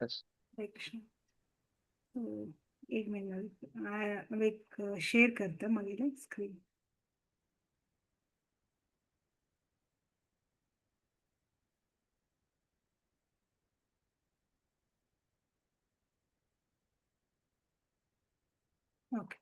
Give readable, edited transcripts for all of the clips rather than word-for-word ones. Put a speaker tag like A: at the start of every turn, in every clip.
A: हाफिज।
B: हरे कृष्ण। एक मिनिट, हांव एक शेअर करता मागीर स्क्रीन. ओके.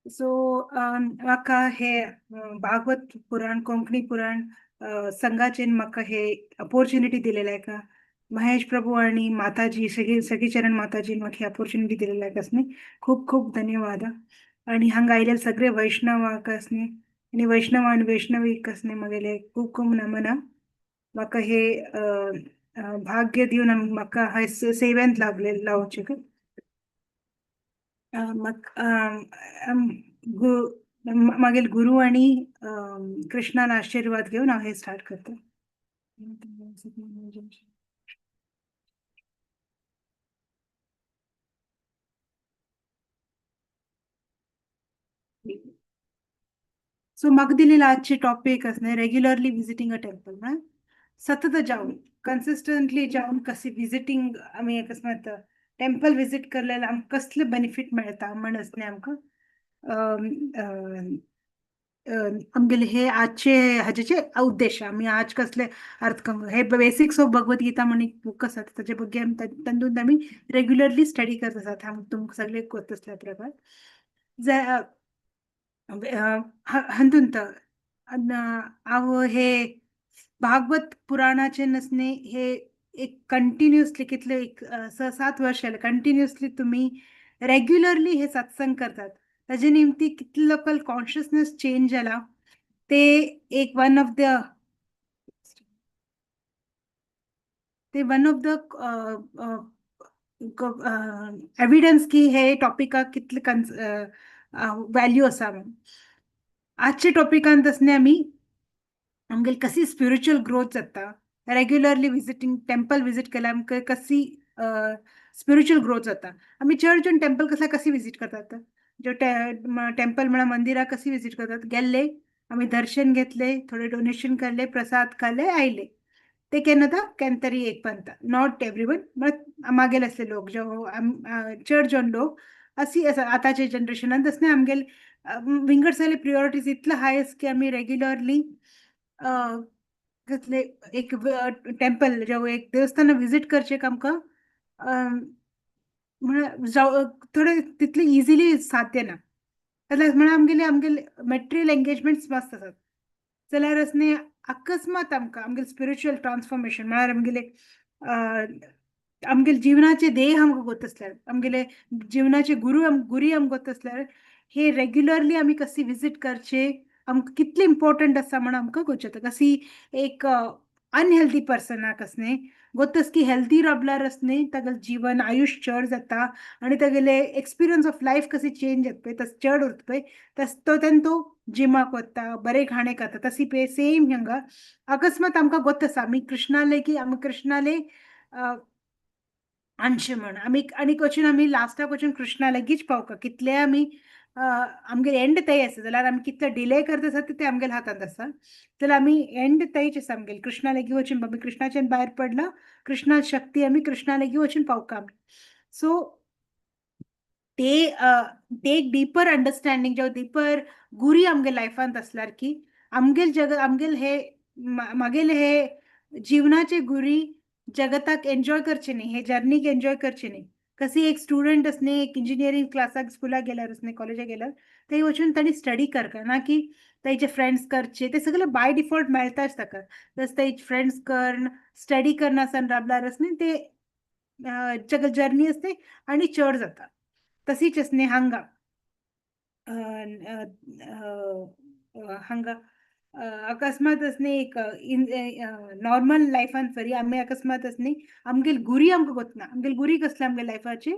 B: सो म्हाका हे भागवत पुराण, कोंकणी पुराण संघाचेन म्हाका हे अपॉर्च्युनिटी दिलेले का, महेश प्रभू आणि माताजी, सगळी सगळी चरण माताजी म्हाका ही अपॉर्च्युनिटी दिलेले आसनी खूप खूप धन्यवाद. आणि हांगा आयिल्ले सगळे वैष्णवाक आसनी आणि वैष्णव आणि वैष्णवीक आसनी म्हगेले खूप खूप नमना. म्हाका हे भाग्य दिवन म्हाका हे सेवेंत लागले लावचे. मागील गुरु आणि कृष्णाला आशीर्वाद घेऊन हांव हे स्टार्ट करता. सो म्हाका दिलेला आजचे टॉपिक आसने रेग्युलरली विजिटींग अ टेम्पल, म्हळ्यार सतत जावन, कन्सिस्टंटली जावन कशी विजिटींग आमी अकस्मात टेम्पल विजीट करल्यार आमकां कसले बेनिफीट मेळटा म्हण आसलें आमकां आमगेले हे आजचे हाजेचे उद्देश. आमी आज कसले अर्थ हे बेसिक्स ऑफ भगवत गीता म्हण एक बूक आसा, ताजे बग्गे आमी तातूंत आमी रेग्युलरली स्टडी करत आसात. तुमकां सगळे कोत आसल्या प्रकार हातूंत हांव हे भागवत पुराणाचे नसने हे एक कंटिन्युअसली कितले एक 6-7 वर्ष जाले कंटिन्युअसली तुम्ही रेग्युलरली हे सत्संग करतात, ताजे निमती कितले लोकल कॉन्शियसनेस चेंज जाला ते एक वन ऑफ the ते वन ऑफ the evidence की हे टॉपिकाक कितले व्हॅल्यू आसा म्हणून. आजच्या टॉपिकान तसले आमी आमगेली कशी स्पिरिच्युअल ग्रोथ जाता, रेग्युलरली विजिटींग टेम्पल विजीट केल्यार आमकां कशी स्पिरिच्युअल ग्रोथ जाता. आमी चड जण टेम्पल कसल्या कशी विजीट करतात, जो टेम्पल म्हळ्यार मंदिरां कशी विजीट करतात, गेल्ले आमी दर्शन घेतले, थोडे डोनेशन केले, प्रसाद खाले, आयले. ते केन्ना जाता केन्ना तरी एक पंता, not every one, but मागेले आसले लोक जो चड जण लोक अशी आसा आतांच्या जनरेशनान. तसले आमगेले विंगड सगळे प्रियोरिटीज इतले हाय आसा की आमी रेग्युलरली कसले एक टेम्पल जो एक देवस्थान विजीट करचें आमकां म्हळ्यार जावं थोडे तितले इजिली साध्य ना. जाल्यार म्हळ्यार आमगेले आमगेले मटेरियल एंगेजमेंट्स मस्त आसात जाल्यार असणे अकस्मात आमकां आमगेले स्पिरिच्युअल ट्रान्सफॉर्मेशन म्हळ्यार आमगेले आमगेले जिवनाचे ध्येय आमकां गोत आसल्यार, आमगेले जिवनाचे गुरू गुरी आमकां गोत आसल्यार हे रेग्युलरली आमी कशी विजीट करचे आमकां कितले इम्पॉर्टंट आसा म्हण आमकां गोत जाता. कशी एक अनहेल्दी पर्सनाक आसने गोत की हेल्दी राबल्यार आसने तागेलें जीवन आयुश्य चड जाता आनी तागेले एक्सपिरियन्स ऑफ लायफ कशी चेंज जाता पळय तस चड उरता पळय, तस तो तेन्ना तो जिमाक वता, बरें खाणें खाता. तशी पळय सेम हांगा अकस्मात आमकां गोत आसा आमी कृष्णाले की आमी कृष्णाले आणचें म्हण आमी आनीक वचून आमी लास्टाक वचून कृष्णा लागींच पावका. कितले आमी आमगेले एंड थंय आसा जाल्यार आमी कितले डिले करता आसा ते आमगेले हातांत आसा. जाल्यार आमी एंड थंयच आसा आमगेले कृष्णा लागीं वचून आमी कृष्णाच्यान भायर पडला, कृष्णा शक्ती आमी कृष्णा लागीं वचून पावका आमी. सो ते ते एक डीपर अंडरस्टँडींग जेन्ना डीपर गुरी आमगे लायफांत आसल्यार की आमगेल जग आमगेल हे मागेले हे जिवनाचे गुरी जगताक एन्जॉय करचे न्ही, हे जर्नीक एन्जॉय करचे न्ही. कशी एक स्टुडंट आसने एक इंजिनियरींग क्लासाक स्कुलाक गेल्यार आसने कॉलेजाक गेल्यार थंय वचून तांणी स्टडी करका ना की तांचे फ्रेंड्स करचे ते सगळे बाय डिफॉल्ट मेळटाच ताका. तस तांचे फ्रेंड्स कर्ण स्टडी करनासतना राबल्यार आसने ते जग जर्नी आसते आनी चड जाता. तशीच आसने हांगा हांगा अकस्मात आसने एक नॉर्मल लायफान फरी आमी अकस्मात आसने आमगेले गुरी आमकां गोतना. आमगेले गुरी कसले आमगे लायफाचे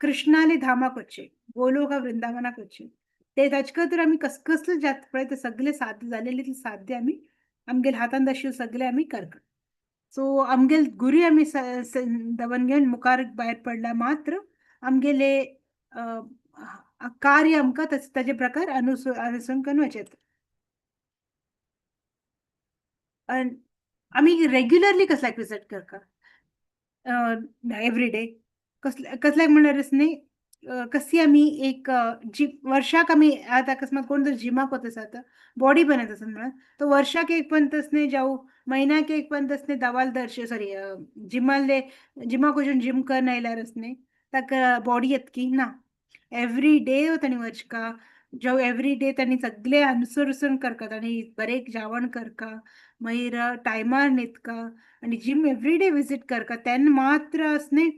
B: कृष्णाले धामाक वचचे, गोलोका वृंदावनाक वचचे, ते ताचे खातीर आमी कसकसले जाता पळय ते सगळे साध्य जालेले साध्य आमी आमगेले हातांत आशिल्ले सगळे आमी करता. सो आमगेले गुरी आमी दवन घेवन मुखार भायर पडला मात्र आमगेले कार्य आमकां ताजे प्रकार अनुसरण करून वचें. आमी रेग्युलरली कसल्याक विजीट करता एवरी डे कसले कसल्याक म्हणल्यार न्ही, कशी आमी एक जी वर्षाक आमी आतां अकस्मात कोण जर जिमाक वता आसा, बॉडी बनयता आसा म्हणा, तो वर्षाक एक पण तसने जावं म्हयन्याक एक पण तसने दवाल दर्श सॉरी जिमाले जिमाक वचून जिम करून आयल्यार न्ही ताका बॉडी येतकी ना. एवरी डे ताणी वचका जावं एवरी डे ताणी सगळे अनुसरून करता, ताणी बरें जेवण करका, मागीर टायमार न्हिदका आनी जिम एवरी डे विजीट करका, तेन्ना मात्र न्ही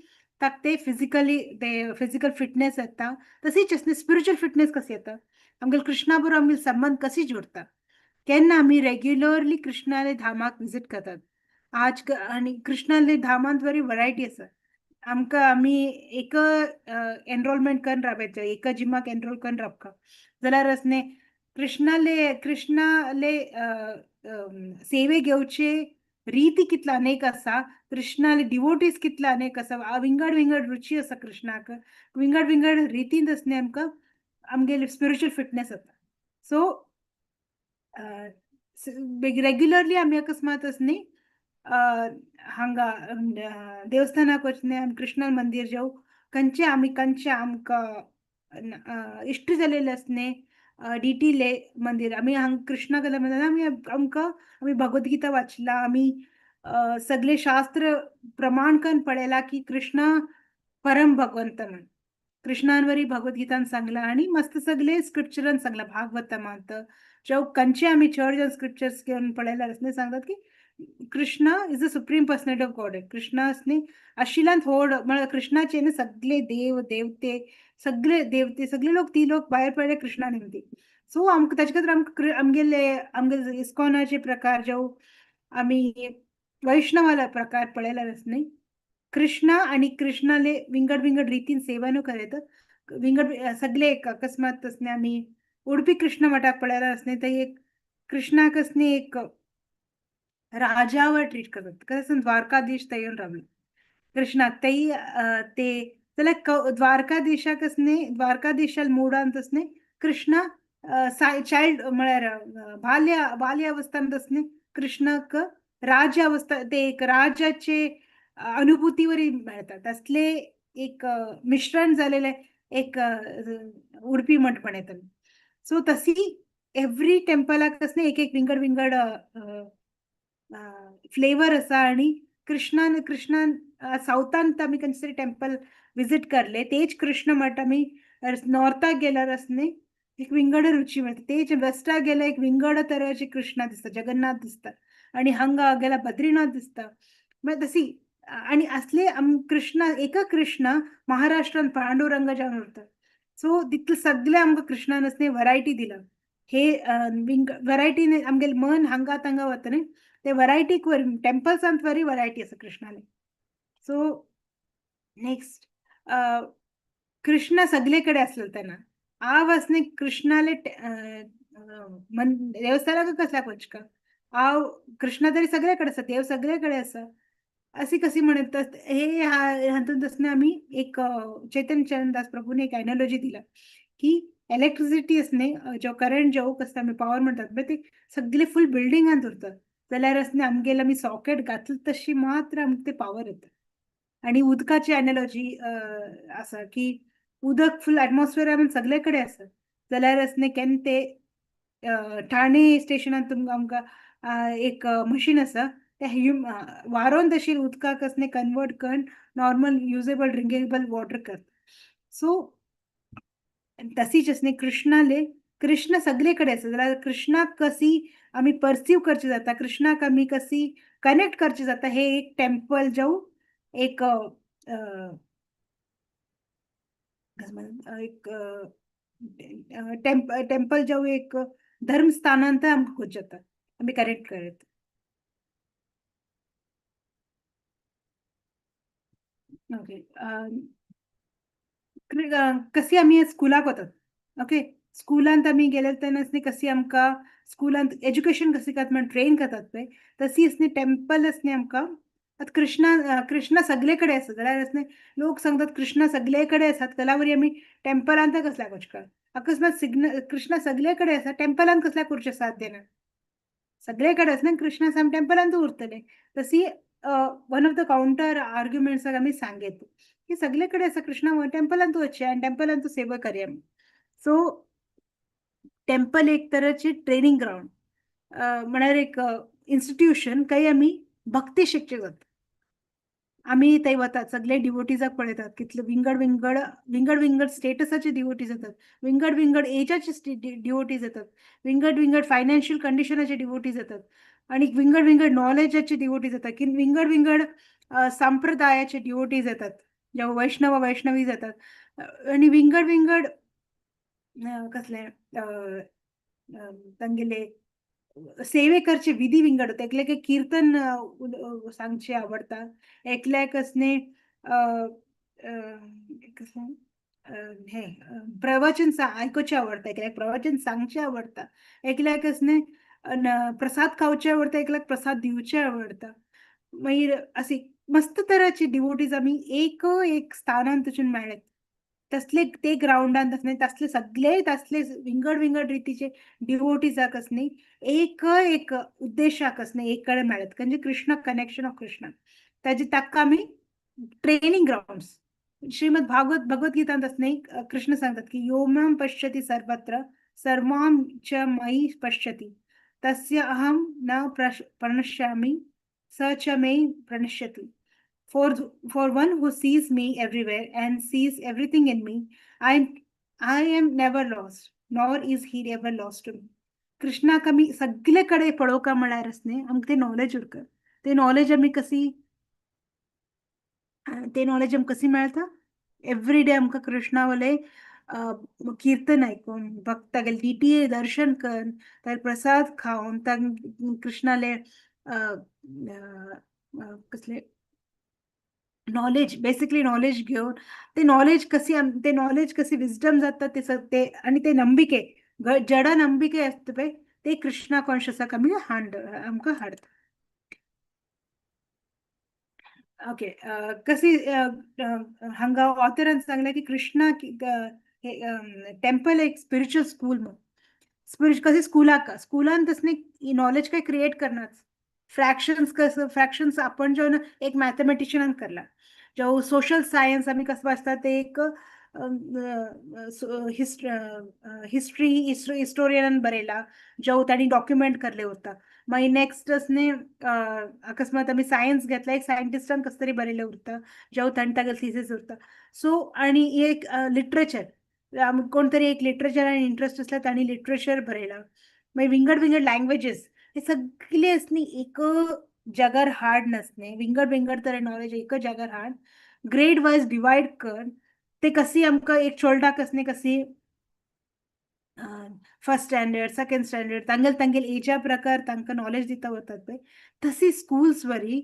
B: ताका ते फिजिकली ते फिजिकल फिटनेस येता. तशीच न्ही स्पिरिच्युअल फिटनेस कशी येता, आमगेले कृष्णा बरोबर आमगेले संबंद कशी जोडटा केन्ना आमी रेग्युलरली कृष्णाले धामाक विजीट करतात. आज आनी कृष्णाले धामांत बरी वरायटी आसा. आमकां आमी एक एनरोलमेंट करून राबायचो, एका जिमाक एनरोल करून राबका जाल्यार न्ही कृष्णाले कृष्णाले सेवे घेवचे रीती कितले अनेक आसा, कृष्णाले डिवोटीज कितले अनेक आसा, विंगड विंगड रुची आसा कृष्णाक, विंगड विंगड रितीन न्ही आमकां आमगेले स्पिरिच्युअल फिटनेस जाता. सो रेग्युलरली आमी अकस्मात न्ही हांगा देवस्थानाक वचने आमी कृष्णा मंदीर जावं खंयचे आमी खंयचे आमकां इश्ट जालेले आसने डिटीले मंदीर आमी हांगा कृष्णा गेले म्हणल्यार आमी आमकां आमी भगवद्गीता वाचला, आमी सगळे शास्त्र प्रमाण करून पळयला की कृष्णा परम भगवंत म्हण कृष्णान वरी भगवद्गीतान सांगला आनी मस्त सगळे स्क्रिप्चरान सांगला भागवतमांत जावं खंयचे आमी चड जावन स्क्रिप्चर्स घेवन पळयल्यार न्ही सांगतात की Krishna is the supreme personality of God. Krishna न्ही आशिलांत व्हड म्हळ्यार कृष्णाचे न्ही सगळे देव देवते सगळे देवते सगळे लोक ती लोक भायर पडले कृष्णा निमती. सो आमकां ताचे खातीर आमकां आमगेले आमगेले इस्कॉनाचे प्रकार जावं आमी वैष्णवाला प्रकार पळयल्यार न्ही कृष्णा आनी कृष्णाले विंगड विंगड रितीन सेवनू करयत विंगड सगळे एक अकस्मात न्ही आमी उडपी कृष्ण मठाक पळयल्यार न्ही थंय एक कृष्णाक न्ही एक राजावर ट्रीट करतात. कसं द्वारकाधीश थंय येवन रावले कृष्णाक थंय ते जाल्यार द्वारकाधीशाक न्ही द्वारकाधीशाल मुडांत न्ही कृष्णा चायल्ड म्हळ्यार बाल्य बाल्य अवस्थांत न्ही कृष्णाक राज्य अवस्था ते एक राजाचे अनुभूतीवरी मेळटा तसले एक मिश्रण जालेले एक उडपी मठ म्हणयता. सो तशी एवरी टेम्पलाक न्ही एक एक विंगड विंगड फ्लेवर आसा. आनी कृष्णान कृष्णान सावथांत आमी खंयचे तरी टेम्पल विजीट करले तेच कृष्ण मठ आमी नॉर्थाक गेल्यार न्ही एक विंगड रुची मेळटा, तेच वेस्टाक गेल्यार एक विंगड तरेचे कृष्णा दिसता, जगन्नाथ दिसता आनी हांगा गेल्यार बद्रीनाथ दिसता. मागीर तशी आनी असले कृष्ण एक कृष्ण महाराष्ट्रान पांडुरंग जावन उरता. सो तितले सगळे आमकां कृष्णान न्ही वरायटी दिला. हे वरायटी आमगेले मन हांगा तांगा वता न्ही ते वरायटीक वरी टेम्पल्सांत वरी वरायटी आसा कृष्णाले. सो नेक्स्ट कृष्ण सगळे कडेन आसलेलो तेन्ना हांव न्ही कृष्णाले देवस्थानाक कसल्याक वचका हांव कृष्णा तरी सगळे कडेन आसा, देव सगळे कडेन आसा अशी कशी म्हणत हे हातूंत न्ही आमी एक चैतन्य चरणदास प्रभूने एक एनॉलॉजी दिला की इलेक्ट्रिसिटी न्ही जो करंट जो कसता आमी पावर म्हणतात पळय ते सगळे फूल बिल्डिंगांत उरता जाल्यार न्ही आमगेले आमी सॉकेट घातले तशी मात्र आमकां ते पावर येता. आनी उदकाची एनॉलॉजी आसा की उदक फूल एटमॉस्फियरान सगळे कडेन आसा जाल्यार न्ही केन्ना ते ठाणे स्टेशनान तुमकां आमकां एक मशीन आसा ते वारोन तशी उदकाक न्ही कन्वर्ट करून नॉर्मल युजेबल ड्रिंकेबल वॉटर करता. सो तशीच न्ही कृष्णाले कृष्ण सगळे कडेन आसा जाल्यार कृष्णाक कशी आमी परसीव करचे जाता, कृष्णाक आमी कशी कनेक्ट करचे जाता हे एक टेम्पल जावं एक एक टेम्पल जावं एक धर्मस्थानांत आमकां खोज जाता आमी कनेक्ट करत. ओके कशी आमी स्कुलाक वतात ओके स्कुलांत आमी गेले तेन्ना न्ही कशी आमकां स्कुलांत एज्युकेशन कशी करता म्हण ट्रेन करतात पळय तशीच न्ही टेम्पल न्ही आमकां आतां कृष्णा कृष्णा सगळे कडेन आसा जाल्यार अशें लोक सांगतात कृष्णा सगळे कडेन आसात जाल्यार आमी टेम्पलांत कसल्याक वचका? अकस्मात सिग्नल कृष्णा सगळे कडेन आसा, टेम्पलांत कसल्याक करूचें साध्य ना? सगळे कडेन आसा कृष्णा, आसा टेम्पलांत उरतले. तशी वन ऑफ the counter आर्ग्युमेंट्साक आमी सांगेत की सगळे कडेन आसा कृष्णा, टेम्पलांत वचचें आनी टेम्पलांत सेवा करया. सो टेम्पल एक तरेचे ट्रेनिंग ग्रावंड, म्हळ्यार एक इन्स्टिट्यूशन खंय आमी भक्ती शिकचे जाता. आमी थंय वतात, सगळे डिवोटीजाक पळयतात, कितले विंगड विंगड विंगड विंगड स्टेटसाचे डिवोटीज येतात, विंगड विंगड एजाचे डिवोटीज येतात, विंगड विंगड फायनान्शियल कंडिशनाचे डिवोटीज येतात आणि विंगड विंगड नॉलेजाचे डिवोटीज येतात की विंगड विंगड संप्रदायाचे डिवोटीज येतात, जेव्हा वैष्णव वैष्णवी येतात आणि विंगड विंगड कसले तांगेले सेवे करचे विधी विंगड होते. एकल्याक कीर्तन सांगचे आवडता, एकल्याक असणे कसलें हे प्रवचन आयकुचें आवडता, एकल्याक प्रवचन सांगचें आवडता, एकल्याक असणे प्रसाद खावचे आवडता, एकल्याक प्रसाद दिवचे आवडता. मागीर अशी मस्त तराचे डिवोटीज आमी एक एक स्थानान थंयसून मेळ्ळे. तसले ते ग्रावंडान तसले तसले सगळे तसले विंगड विंगड रितीचे डिवोटीजाक न्ही एक एक उद्देशाक न्ही एक कडेन मेळत, म्हणजे कृष्ण कनेक्शन ऑफ कृष्ण. ताजे ताका आमी ट्रेनिंग ग्रावंड. श्रीमद भागवत भगवद्गीतांत न्ही कृष्ण सांगतात की यो मां पश्यति सर्वत्र सर्वां च मयि पश्यति तस्य अहं न प्रणश्यामि स च मे प्रणश्यति. For one who sees me everywhere and sees everything in me, I am never lost, nor is he ever lost to me. कृष्णाक आमी सगळे कडेन पळोवका म्हळ्यार न्ही आमकां तें नॉलेज उरका. ते नॉलेज आमी कशी, ते नॉलेज आमकां कशी मेळटा? एवरी डे आमकां कृष्णावले कीर्तन आयकून, भक्तागेले डीटी दर्शन करून, ताजे प्रसाद खावन, कृष्णाले कसले नॉलेज, बेसिकली नॉलेज घेवन, ते नॉलेज कशी, ते नॉलेज कशी विजडम जाता ते ते आणि ते नंबिके, जड नंबिके आसता पळय, ते कृष्णा कॉन्शियसाक आमी हाड आमकां हाडटा. ओके, कशी हांगा ऑथरान सांगलें की कृष्णा टेम्पल एक स्पिरिच्युअल स्कूल म्हणून. स्पिरिच्युअल कशी स्कुलाक, स्कुलान तसली नॉलेज काय क्रिएट करनाच. फ्रॅक्शन्स कसं, फ्रॅक्शन्स आपण जेव्हा एक मॅथमॅटिशियनान करला, जेव्हा सोशल सायन्स आमी कसं वाचता ते एक हिस्ट्री हिस्टोरियनान बरयला, जेव्हा तांणी डॉक्युमेंट करले उरता. मागीर नेक्स्ट न्ही अकस्मात आमी सायन्स घेतला, एक सायंटिस्टान कसं तरी बरयलें उरता, जेव्हा तांणी तागेले थिसीस उरता. सो आणि एक लिटरेचर, कोण तरी एक लिटरेचरान इंट्रस्ट आसल्यार तांणी लिटरेचर बरयला. मागीर विंगड विंगड लँग्वेजीस, हे सगळे न्ही एक जाग्यार हाड नासने, विंगड विंगड तरे नॉलेज एक जाग्यार हाड, ग्रेड वायज डिवायड कर. ते कशी आमकां एक चोडटाक न्ही कशी फर्स्ट स्टँडर्ड, सेकंड स्टँडर्ड, तांगेले तांगेले एजा प्रकार तांकां नॉलेज दिता वतात पळय, तशी स्कुल्स वरी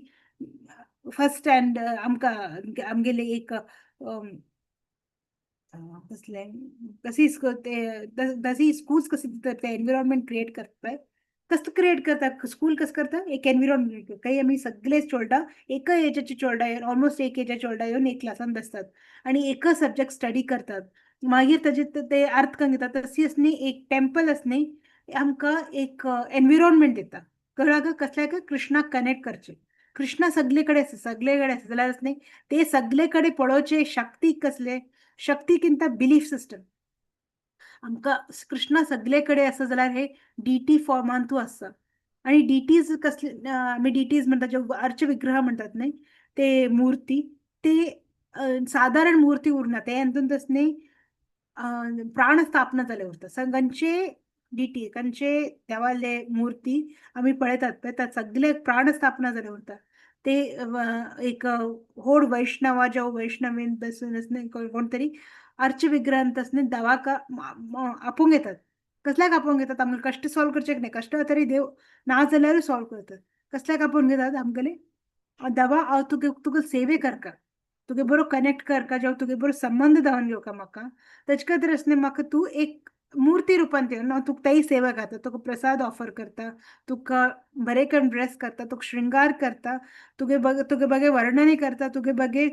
B: फर्स्ट स्टँडर्ड आमकां आमगेले एक कसले कशी ते तशी स्कूल्स कशी दितात, ते एनविरोन्मेंट क्रिएट करता पळय, कसं क्रिएट करता स्कूल, कसं करता एक एनविरोन्मेंट. काही आमी सगळे चोडटां एका एजाचे चोडटां येवन, ऑलमोस्ट एक एजाचे चोडटां येवन एक क्लासान बसतात आणि एकच सब्जेक्ट स्टडी करतात, मागीर ताजे ते अर्थ करून घेतात. तशी न्ही एक टेम्पल न्ही आमकां एक एनविरोन्मेंट दिता, कळ्ळा? कसल्याक कृष्णाक कनेक्ट करचे. कृष्णा सगळे कडेन आसा, सगळे कडेन आसा जाल्यार न्ही ते सगळे कडेन पळोवचे शक्ती, कसले शक्ती किंता बिलीफ सिस्टम. आमकां कृष्णा सगळे कडेन आसा जाल्यार हे डीटी फॉर्मांतू आसा. आणि डीटीज कसले आमी डीटीज म्हणतात, जे अर्च विग्रह म्हणतात न्ही, ते मूर्ती, ते साधारण मूर्ती उरना, ते हातून तस न्ही प्राणस्थापना जाले उरता. खंयचे डीटी, खंयचे देवाले मूर्ती आमी पळयतात पळय, सगळे प्राणस्थापना जाले उरता. ते एक होड वैष्णवा जेव वैष्णवीन बसून कोण तरी अर्च विग्रहांत न्ही देवाक आपोवंक येतात. कसल्याक आपोवंक येतात? आमकां कश्ट सॉल्व करचें न्ही, कश्ट तरी देव ना जाल्यारूय सॉल्व करतात. कसल्याक आपोवन घेतात? आमगेले देवा, हांव तुगे तुका सेवे करका, तुगे बरो कनेक्ट करका, जेव तुगे बरो संबंद दावन घेवका म्हाका, तेजे खातीर न्ही म्हाका तूं एक मूर्ती रुपान ते ना तुका तेय सेवा करता, तुका प्रसाद ऑफर करता, तुका बरें करून ड्रेस करता, तुका शृंगार करता, तुगे बगे तुगे बगे वर्णनय करता, तुगे बगे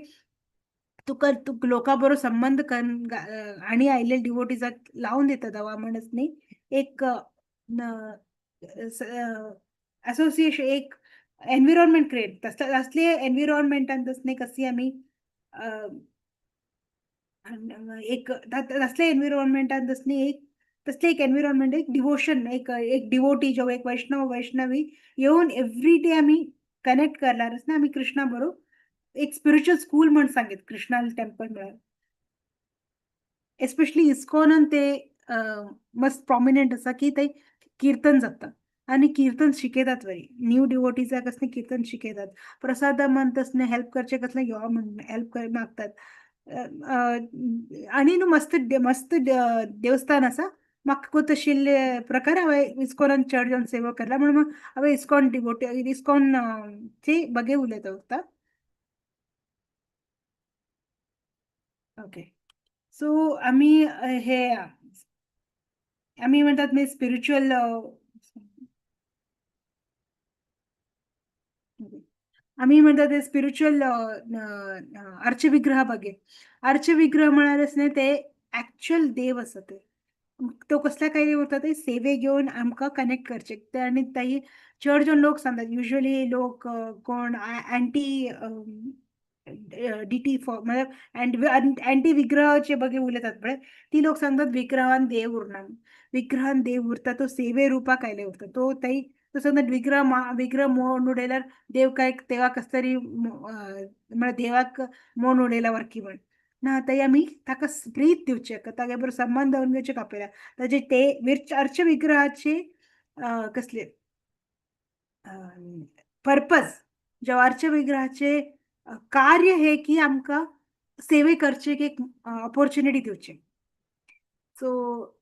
B: तुका तुक लोकां बरोबर संबंध करून आनी आयिल्ले डिवोटीजाक लावन दिता देवा म्हणच न्ही एक असोसिएशन, एक एनविरोनमेंट क्रिएट तसले तसले एनविरोनमेंटान तसले कशी आमी एक तसले एनविरोनमेंटान तसली एक तसले एक एनविरोनमेंट, एक डिवोशन, एक एक डिवोटी जो एक वैष्णव वैष्णवी येवन एवरी डे आमी कनेक्ट करल्यार ना आमी कृष्णा बरोबर एक स्पिरिच्युअल स्कूल म्हण सांगीत कृष्णा टेम्पल म्हळ्यार. एस्पेशली इस्कॉनान ते मस्त प्रॉमिनंट आसा की ते किर्तन जाता आनी किर्तन शिकयतात बरी न्यू डिवोटीजाक कसलें किर्तन शिकयतात, प्रसादा तसलें हेल्प करचें कसलें यो म्हण हेल्प मागतात. आनी न्हू मस्त मस्त देवस्थान आसा. म्हाका कोत आशिल्ले प्रकार हांवें इस्कॉनान चड जावन सेवा केला म्हणून हांवें इस्कॉन डिवोटी इस्कॉन चे बगे उलयता उरता. ओके, सो आमी हे आमी म्हणटात न्ही स्पिरिच्युअल, आमी म्हणटात ते स्पिरिच्युअल अर्चविग्रहा बगे. अर्चविग्रह म्हळ्यार न्ही ते एक्चुअल देव आसा ते, तो कसल्या काय उरता ते सेवे घेवन आमकां कनेक्ट करचे. ते आनी ताई चड जण लोक सांगतात युजली लोक कोण एंटी डिटी फॉर म्हळ्यार एंटी विग्रहाचे बगे उलयतात पळय, ती लोक सांगतात विग्रहान देव उरना, विग्रहान देव उरता तो सेवे रुपाक आयले उरता. तो ताई तो सांगतात विग्रह विग्रह मोड उडयल्यार देव काय तेवा कस तरी म्हळ्यार देवाक मोड उडयला वरकी म्हण ना. थंय आमी ताका प्रीत दिवचे, तागे बरोबर संबंद दवरून घेवचे कापेला ताजे ते अर्च विग्रहाचे कसले पर्पज जेव्हा अर्च विग्रहाचे कार्य हे की आमकां सेवे करचे एक ऑपॉर्च्युनिटी दिवचे. सो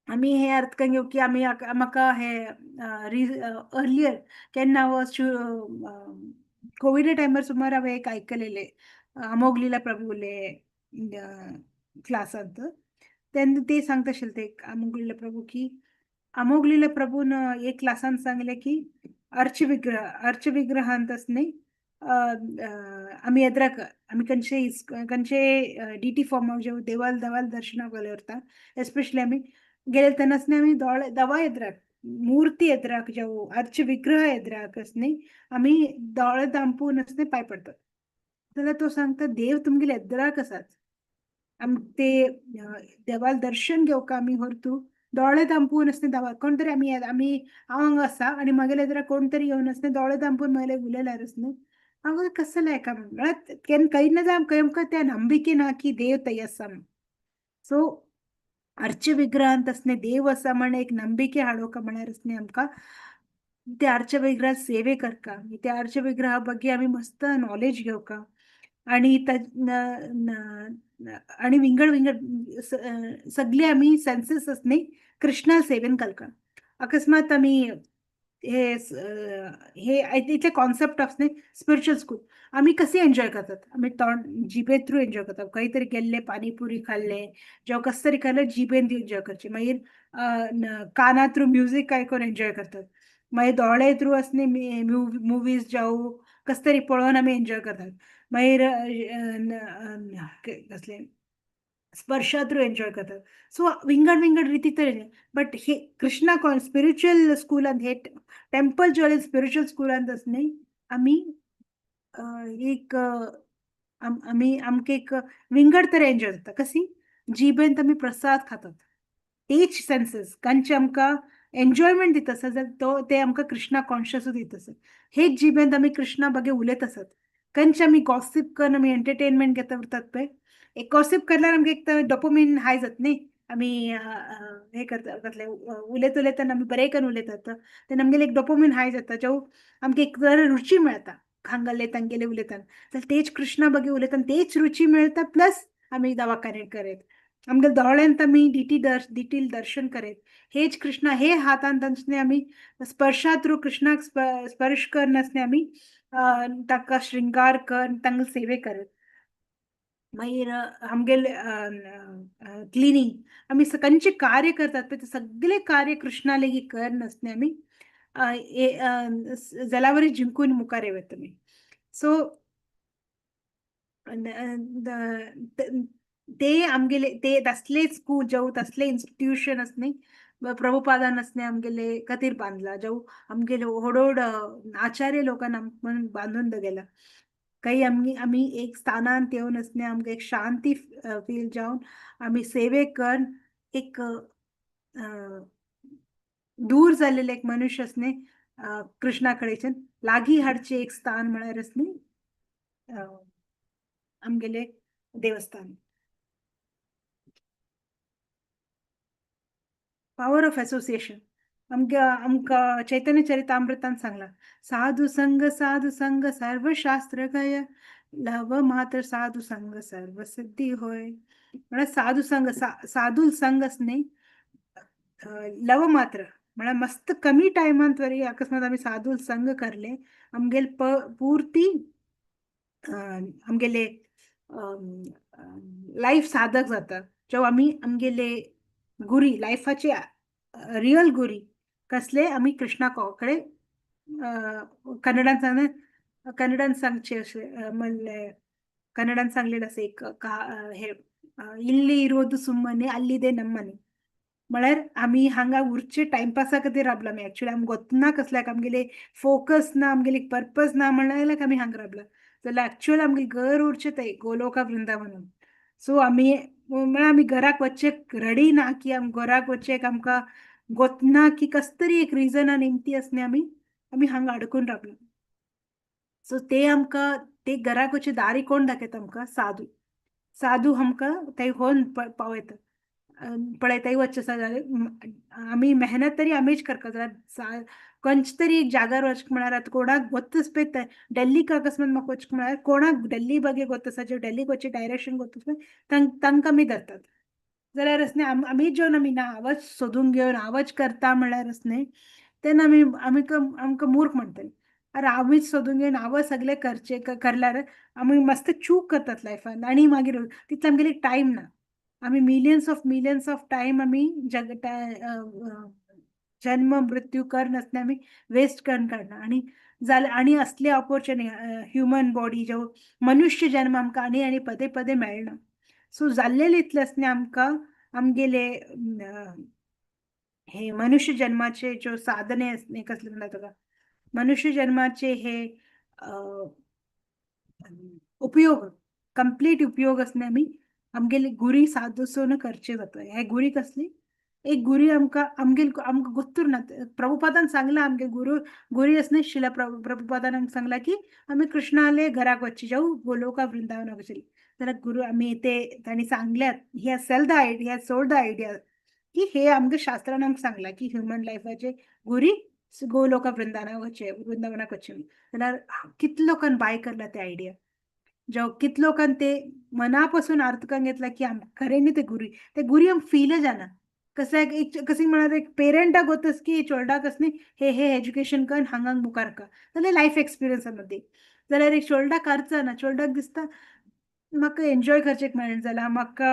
B: आमी हे अर्थ घेवं की आमी म्हाका हे अर्लियर केन्ना कोविडा टायमार सुमार हांवें एक आयकलेलें अमोघ लीला प्रभुले क्लासांत, तेन्ना ते सांगता आशिल्ले ते अमोघ लीला प्रभू की अमोघ लीला प्रभून एक क्लासान सांगलें की अर्चविग्रह अर्चविग्रहांतच न्ही आमी येद्राक आमी खंयचे खंयचे डिटी फॉर्माक जेव देवाल देवाल दर्शनाक गेले वता एस्पेशली आमी गेले तेन्नाच न्ही आमी दोळे दवा येद्राक मूर्ती येद्राक जेव अर्च विग्रह येद्राक न्ही आमी दोळे दांपून न्ही पांय पडतात. जाल्यार तो सांगता देव तुमगेले येद्राक आसात, आम ते देवाल दर्शन घेवका आमी व्हरतू दोळे दांपून आसले देवा कोण तरी आमी आमी हांव हांगा आसा आनी म्हगेले येद्राक कोण तरी येवन आसले दोळे दांपून म्हगेले उलयल्यार न्ही हांव कसलें एका म्हळ्यार केन्ना खंय ना जावन आमकां त्या नंबिके ना की देव थंय आसा म्हण. सो अर्च विग्रहांत आसले देव आसा म्हण एक नंबिके हाडोवका म्हळ्यार न्ही आमकां त्या अर्च विग्रहा सेवे करका, त्या अर्च विग्रहा बगे आमी मस्त नॉलेज घेवका आनी आनी विंगड विंगड सगळे आमी सेन्सीस न्ही कृष्णा सेवेन घालका. अकस्मात आमी हे हे इतले कॉन्सेप्ट ऑफ न्ही स्पिरिच्युअल स्कूल आमी कशी एन्जॉय करतात, आमी तोंड जिबे थ्रू एन्जॉय करतात. खंय तरी गेल्ले पानीपुरी खाल्ले जेव कस तरी खाल्ले जिबेन एन्जॉय करचे, मागीर काना थ्रू म्युजीक आयकून एन्जॉय करतात, मागीर दोळे थ्रू आसले मुवीज जावं कस तरी पळोवन आमी एन्जॉय करतात, मागीर कसले स्पर्शा थ्रू एन्जॉय करतात. सो विंगड विंगड रिती तरेन बट हे कृष्णा स्पिरिच्युअल स्कुलांत हे टेम्पल ज्वेलरी स्पिरिच्युअल स्कुलांत न्ही आमी एक आमी आमकां एक विंगड तरे एन्जॉय जाता. कशी जिबेन आमी प्रसाद खातात, तेच सेन्सीस तांचे आमकां एन्जॉयमेंट दिता आसा जाल्यार तो ते आमकां कृष्णा कॉन्शियस दिता आसा. हेच जिबेन आमी कृष्णा बगे उलयत आसात, खंयचे आमी गॉसीप करून आमी एंटरटेनमेंट घेता उरतात पळय, एक गॉसीप करल्यार आमकां एक डोपोमीन हाय जाता न्ही, आमी हे करता कसलें उलयत उलयतना आमी बरें करून उलयतात तेन्ना आमगेले एक डोपोमीन हाय जाता, जो आमकां एक बरें रुची मेळटा हांगले तांगेले उलयतना. जाल्यार तेच कृष्णा बगे उलयतना तेच रुची मेळटा, प्लस आमी दवाखान्यात करेत आमगे दोळ्यांत आमी डिटी डिटील दर्शन करेत, हेच कृष्णा हे हातान तांचे आमी स्पर्शा थ्रू कृष्णाक स्पर्श करनासले आमी ताका श्रृंगार कर तांकां सेवे करत. मागीर आमगेले क्लिनींग, आमी खंयचे कार्य करतात पळय ते सगळे कार्य कृष्णा लेगीत कर नासतना आमी जलावरी जिंकून मुखार येता आमी. सो ते आमगेले ते तसले स्कूल जावं तसले इन्स्टिट्यूशन आसनी प्रभुपादान आसने आमगेले खातीर बांदला, जावं आमगेले व्हड आचार्य लोकांना म्हणून बांदून गेला. काही आमी आमी एक स्थानांत येवन आसने आमकां एक शांती फील जावन आमी सेवे करून एक दूर जाल्लेले एक मनुष्य आसने कृष्णा कडेच्यान लागीं हाडचें एक स्थान म्हळ्यार आसनी आमगेले देवस्थान. पॉवर ऑफ असोसिएशन आमकां चैतन्य चरितामृतान सांगलां, साधू संग साधू संग सर्वशास्त्र गय, लव मात्र साधू संग सर्व सिद्धी होय. म्हळ्यार साधू संग, साधू संग न्ही लव मात्र म्हळ्यार मस्त कमी टायमान तरी अकस्मात आमी साधू संग करले आमगेले पुर्ती आमगेले लायफ साधक जाता. जेव्हा आमी आमगेले गुरी लायफाचे रियल गुरी कसले आमी कृष्णा कडेन कन्नडान सांग, कन्नडान सांगचे अशें म्हणलें, कन्नडान सांगलेलें आसा एक हे, इल्ली इरोದು सुಮ್ಮನೆ ಅಲ್ಲಿದೆ ನಮ್ಮನೆ. म्हळ्यार आमी हांगा उरचे टायमपासा खातीर राबला आमी. एक्चुअली आमकां गोतना कसल्याक आमगेले फोकस ना, आमगेले पर्पज ना म्हणल्यार आमी हांगा राबला. जाल्यार एक्चुअल आमगे घर उरचें तें गोलोका वृंदावनान. सो आमी म्हळ्यार आमी घराक वचचें रेडी ना की आमी घराक वचचें आमकां गोतना की कसले तरी एक रिजनान निमती आसने आमी आमी हांगा अडकून राबला. सो ते आमकां ते घराक वचचें दारी कोण दाखयता आमकां? साधू. साधू आमकां थंय व्हरून पावयता. पळय थंय वचचें आसा जाल्यार आमी मेहनत तरी आमीच करपाक जाय. खंयचे तरी एक जाग्यार वचक म्हळ्यार आतां कोणाक गोत्तच पळय डेल्लीक अकस्मात म्हाका वचक म्हळ्यार कोणाक डेल्ली बगे गोत्त आसा, जे डेल्लीक वचचें डायरेक्शन गोत्त आसा तांकां आमी धरतात. जाल्यार अशें आमी जेवन आमी ना हांवच सोदून घेवन हांवच करता म्हळ्यार अशें तेन्ना आमी आमकां मूर्ख म्हणटले. अरे आमीच सोदून घेवन हांवच सगळें करचें करल्यार आमी मस्त चूक करतात लायफान आनी मागीर तितलो आमगेले टायम ना. आमी मिलियन्स ऑफ टायम आमी जग जन्म मृत्यू कर नासतना आमी वेस्ट करून काडना. आनी जाल्यार आनी असले ऑपोर्चुनिटी ह्युमन बॉडी जो मनुष्य जन्म आमकां आनी आनी पदे पदे मेळना. सो जाल्लेले इतलें आसतना आमकां आमगेले हे मनुष्य जन्माचे ज्यो साधने आसने कसले म्हणटा तुका मनुष्य जन्माचे हे उपयोग कंप्लीट उपयोग आसने आमी आमगेले गुरी साधूसोन करचे जाता. हे गुरी कसली? एक गुरी आमकां आमगेल आमकां गोत्तूर ना. प्रभुपादान सांगलां आमगे गुरू गुरी आसने शिला प्रभुपादान आमकां सांगलां की आमी कृष्णाले घराक वचचे जावं गोलोका वृंदावनाक वचचे. जाल्यार गुरू आमी ते तांणी सांगल्यात, he has sell the idea, he has sold the idea की हे आमकां शास्त्रान आमकां सांगलां की ह्युमन लायफाचे गुरी गोलोका वृंदावनाक वचचे, वृंदावनाक वचचे. जाल्यार कितले लोकांनी बाय करला ते आयडिया, जावं कितले लोकांनी ते मना पासून अर्थ करून घेतला की आम खरें न्ही ते गुरी, ते गुरी आमकां फील जायना. कसल्याक एक कशी म्हळ्यार एक पेरंटाक गोतस की चोरडाक न्ही हे हे एज्युकेशन कर हांगा मुखार कर जाल्यार लायफ एक्सपिरियन्सा मध्ये. जाल्यार एक चोरडाक अर्थ ना, चोरडाक दिसता म्हाका एन्जॉय करचें मेळना जाल्यार म्हाका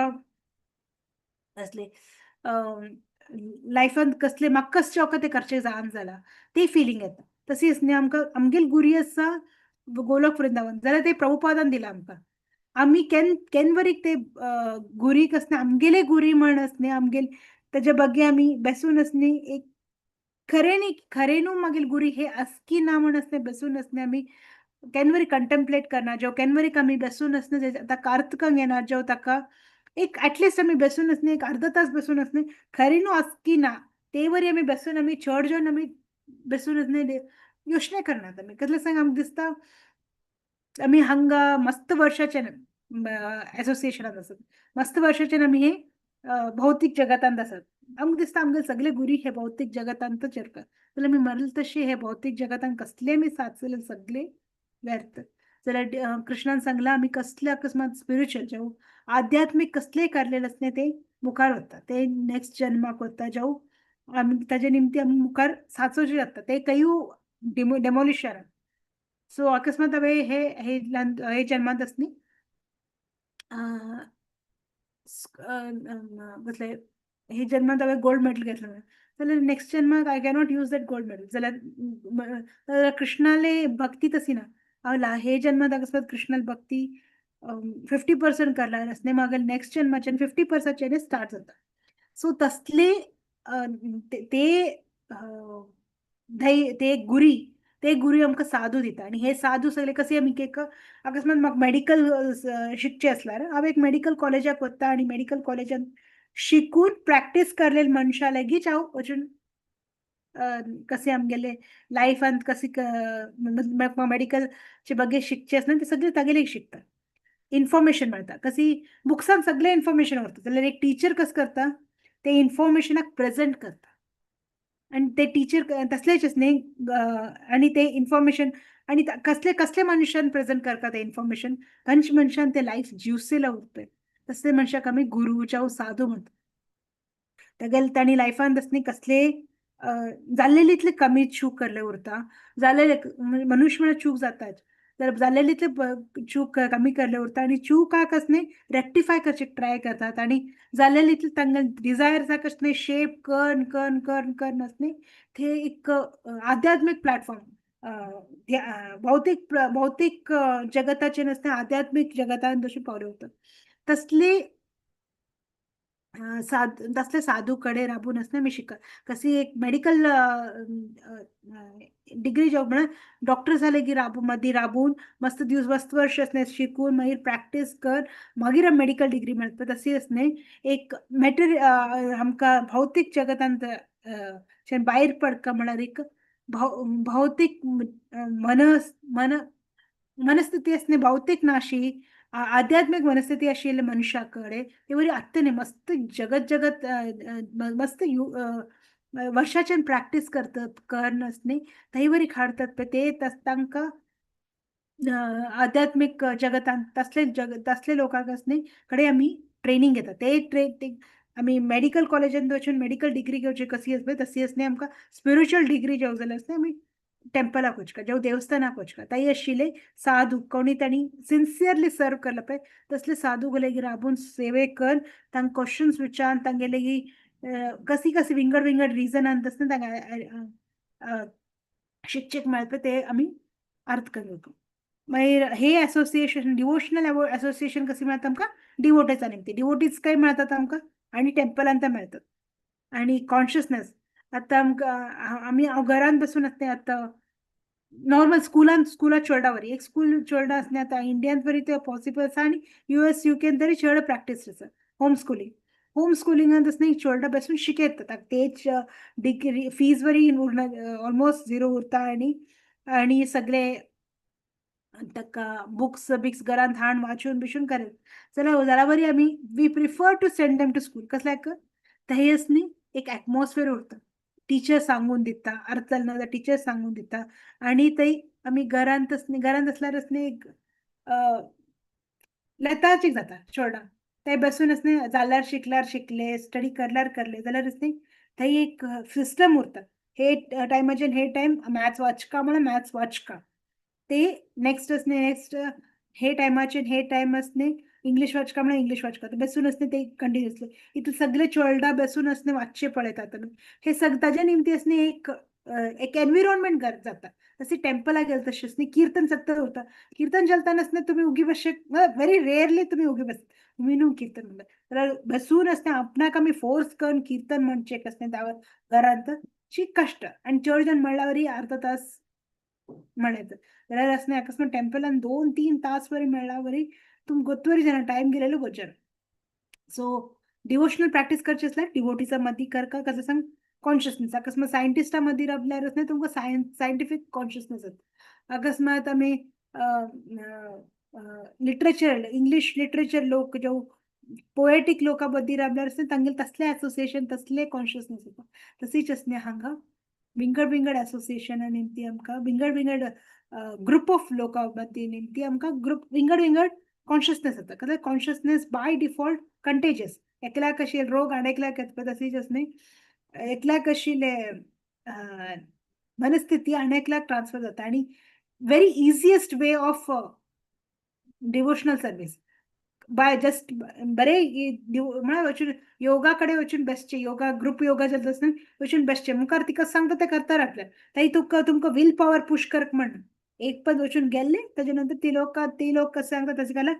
B: असले लायफान कसले म्हाका कसचें तें करचें जायना जालां ती फिलींग येता. तशीच न्ही आमकां आमगेल गुरी आसा गोलोक वृंदावन जाल्यार ते प्रभुपादान दिलां आमकां. आमी केन केन्वरीक ते गुरी कसले आमगेले गुरी म्हण आसने आमगेल तेजे बगे आमी बेसून आसने एक खरें न्ही खरें न्हू मागीर गुरी हे आसकी ना म्हण आसने बेसून आसने आमी केन्वरी कंटेम्पलेट करना जेव केन्वरीक आमी बेसून आसने ताका अर्थ करूंक येना जेव ताका एक एटलिस्ट आमी बेसून आसने एक अर्द तास बेसून आसने खरें न्हू आसकी ना ते वरी आमी बेसून आमी चड जावन आमी बेसून आसने योजने करनात आमी. कसलें सांग आमकां दिसता आमी हांगा मस्त वर्षाच्यान एसोसिएशनात आसात, मस्त वर्षाच्यान आमी हे भौतीक जगतांत आसात. आमकां दिसता आमगे सगळे गुरी हे भौतीक जगतांतच येता. जाल्यार आमी मरले तशें हे भौतीक जगतांत कसले आमी साचले सगळे व्यर्थ. जाल्यार कृष्णान सांगलां आमी कसले अकस्मात स्पिरिच्युअल जावं आध्यात्मीक कसलेय करलेले आसले ते मुखार वता, ते नेक्स्ट जन्माक वता जावं आमी ताजे निमती आमी मुखार साचोवचे जाता ते खंयूय डेमोलिश जाना. सो अकस्मात हांवें हे हे हे जन्मांत आसली कसले हे जन्मात हांवें गोल्ड मेडल घेतलें जाल्यार next जन्माक I cannot use that gold medal. जाल्यार कृष्णाले भक्ती तशी ना. हांव हे जन्मात अकस्मात कृष्णाले भक्ती 50% करला आसलें, मागीर नेक्स्ट जन्माच्यान 50%च्यान स्टार्ट जाता. सो तसले ते ते गुरी आमकां साधू दिता. आनी हे साधू सगळे कसे आमी एक अकस्मात म्हाका मेडिकल शिकचें आसल्यार हांव एक मेडिकल कॉलेजाक वता आनी मेडिकल कॉलेजान शिकून प्रॅक्टीस करलेले मनशां लागींच हांव वचून कशें आमगेले लायफांत कशी मेडिकलचे ಬಗ್ಗೆ शिकचें आसता ते सगळे तागेले शिकता. इन्फॉर्मेशन मेळटा. कशी बुक्सान सगळें इन्फॉर्मेशन उरता, जाल्यार एक टिचर कसं करता, ते इन्फॉर्मेशनाक प्रेजेंट करता. आनी ते टिचर तसलेच न्ही, आनी ते इन्फॉर्मेशन आनी कसले कसले मनशान प्रेजेंट करता ते इन्फॉर्मेशन, खंयच्या मनशान ते लायफ जिवसेला उरता, तसले मनशाक आमी गुरू जावं साधू म्हणटा. तागेले तांणी लायफान तसले कसले जाल्लेले इतले कमी चूक करले उरता. जाल्लेले मनुष्य म्हळ्यार चूक जाताच, तर जाल्लेले इतले चूक कमी करले उरता आनी चूकाक न्ही रेक्टिफाय करचे ट्राय करतात. आनी जाल्लेले इतले तांकां डिजायर्साक न्ही शेप कर्न कर्न कर्न कर्न न्ही ते एक आध्यात्मीक प्लॅटफॉर्म, भौतीक भौतीक जगताचे नसते आध्यात्मीक जगतान तशें पावले उरता. तसली तसले साधू कडे राबून आसना आमी शिकत. कशी एक मेडिकल डिग्री जेव म्हळ्यार डॉक्टर जाले की राबून मदीं राबून मस्त दीस मस्त वर्ष आसलें शिकून मागीर प्रॅक्टीस कर मागीर मेडिकल डिग्री मेळटा. तशी आसलें एक मटेरियल आमकां भौतीक जगतांत भायर पडका म्हळ्यार एक भौतीक मनस मन मनस्थिती आसली भौतीक नाशी आध्यात्मीक मनस्थिती आशिल्ल्या मनशा कडेन ते बरी आत्तां न्ही मस्त जगत जगत मस्त वर्षाच्यान प्रॅक्टीस करतात करन न्ही थंय बरी हाडतात पळय ते तांकां आध्यात्मीक जगतान तसले जग तसले लोकांक न्ही कडेन आमी ट्रेनींग घेतात. ते ते आमी मेडिकल कॉलेजान वचून मेडिकल डिग्री घेवची कशी आसा पळय तशी न्ही आमकां स्पिरिच्युअल डिग्री घेवंक जाल्यार न्ही आमी टेम्पलाक वचका जावं देवस्थानाक वचका. थंय आशिल्ले साधू कोणी तांणी सिन्सियरली सर्व करला पळय तसले साधू लागीं राबून सेवे कर तांकां क्वेश्चन्स विचारून तांगेले कशी कशी विंगड विंगड रिजनान तसलें तांकां शिकचेक मेळटा ते आमी अर्थ करून. मागीर हे असोसिएशन डिवोशनल असोसिएशन कशी मेळटा आमकां डिवोटीजा निमती. डिवोटीज काय मेळटात आमकां आनी टेम्पलान ते मेळटात. आनी कॉन्शियसनेस आतां आमकां आमी हांव घरान बसून आसता आतां नॉर्मल स्कुलान स्कुलात चेरडा वरी एक स्कूल चेरडा आसलें आतां इंडियांत बरी ते पॉसिबल आसा आनी यूएस यूकेन तरी चड प्रॅक्टीस आसा होम स्कुलींग. होम स्कुलिंगान तसलें चेरडा बसून शिकयतात तेच डिग्री फीज बरी उरना, ऑलमोस्ट झिरो उरता. आनी आनी सगळे ताका बुक्स बिक्स घरांत हाडून वाचून बिचून करत जाल्यार जाल्यार बरी आमी we prefer to send them to school. कसल्याक थंयच न्ही एक एटमॉस्फियर उरता, टिचर सांगून दिता, अर्थ जालें ना जाल्यार टिचर सांगून दिता. आनी थंय आमी घरांत घरांत आसल्यार न्ही एक लेथार्जीक जाता चेरडांक. ते बसून न्ही जाल्यार शिकल्यार शिकले, स्टडी करल्यार करले, जाल्यार न्ही थंय एक सिस्टम उरता. हे टायमाचेर हे टायम मॅथ्स वाचका म्हळ्यार मॅथ्स वाचका, ते नेक्स्ट नेक्स्ट हे टायमाचेर हे टायम न्ही इंग्लीश वाचका म्हळ्यार इंग्लीश वाचका, बसून न्ही ते कंटिन्युअसली इतले सगळे चेरडा बसून न्ही वाचचे पळयतात आमी. हे सग ताजे निमती न्ही एक एक एनविरोनमेंट जाता. तशी टेम्पलाक गेले तशेंच न्ही किर्तन सत्त उरता. किर्तन चलतना न्ही तुमी उगी बसचे व्हेरी रेयरली तुमी उगी बसता, तुमी न्हू किर्तन म्हणटा जाल्यार बसून आसता आपणाक आमी फोर्स करून किर्तन म्हणचें कसलें घरांत शी कश्ट. आनी चड जाण म्हणल्यार वरी अर्द तास म्हणत जाल्यार आसना अकस्मात टेम्पलान 2-3 तास वरी म्हणल्यार वरी तुमकां गोत्तरी जाणा टायम गेलेलो गोचर. सो डिवोशनल प्रॅक्टीस करची आसल्यार डिवोटीजा मदीं करका. कसं सांग कॉन्शियसनेस अकस्मात सायंटिस्टा मदीं राबल्यार न्ही तुमकां सायंटिफीक कॉन्शियसनेस येता. अकस्मात आमी लिटरेचर इंग्लीश लिटरेचर लोक जो पोएटीक लोकां मदीं राबल्यार तांगेले तसलें एसोसिएशन तसलें कॉन्शियसनेस येता. तशीच आसना हांगा विंगड विंगड एसोसिएशना निमती आमकां विंगड विंगड ग्रुप ऑफ लोकां मदीं निमती आमकां ग्रुप विंगड विंगड कॉन्शियसनेस येता. कित्याक कॉन्शियसनेस बाय डिफॉल्ट कंटेजियस. एकल्याक अशी रोग आनी एकल्याक येता तशीच न्ही एकल्याक आशिल्ले मनस्थिती आनी एकल्याक ट्रान्सफर जाता. आनी very easiest way of devotional service. By just बरे म्हळ्यार वचून योगा कडेन वचून बेसचे, योगा ग्रुप योगा जाता आसतना वचून बेसचे, मुखार तिका सांगता ते करता रावतले. ताई तुका तुमकां will power push करक म्हण एक पण वचून गेल्ले, ताजे नंतर ती लोक कशें सांगता तशें केल्यार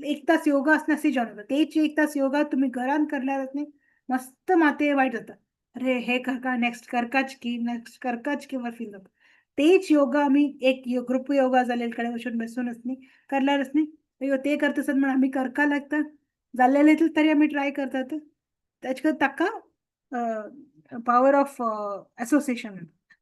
B: एक तास योगा आसना अशी जावन वता. तेच एक तास योगा तुमी घरान करल्यार न्ही मस्त माथें वायट जाता, अरे हे करका नेक्स्ट करकाच की नेक्स्ट करकाच की फील जाता. तेच योगा आमी एक ग्रुप योगा जाल्ले कडेन वचून बसूनच न्ही करल्यारच न्ही अय्यो ते करता आसत म्हण आमी करका लागता, जाल्लेले तरी आमी ट्राय करतात. ताचे ताका पावर ऑफ एसोसिएशन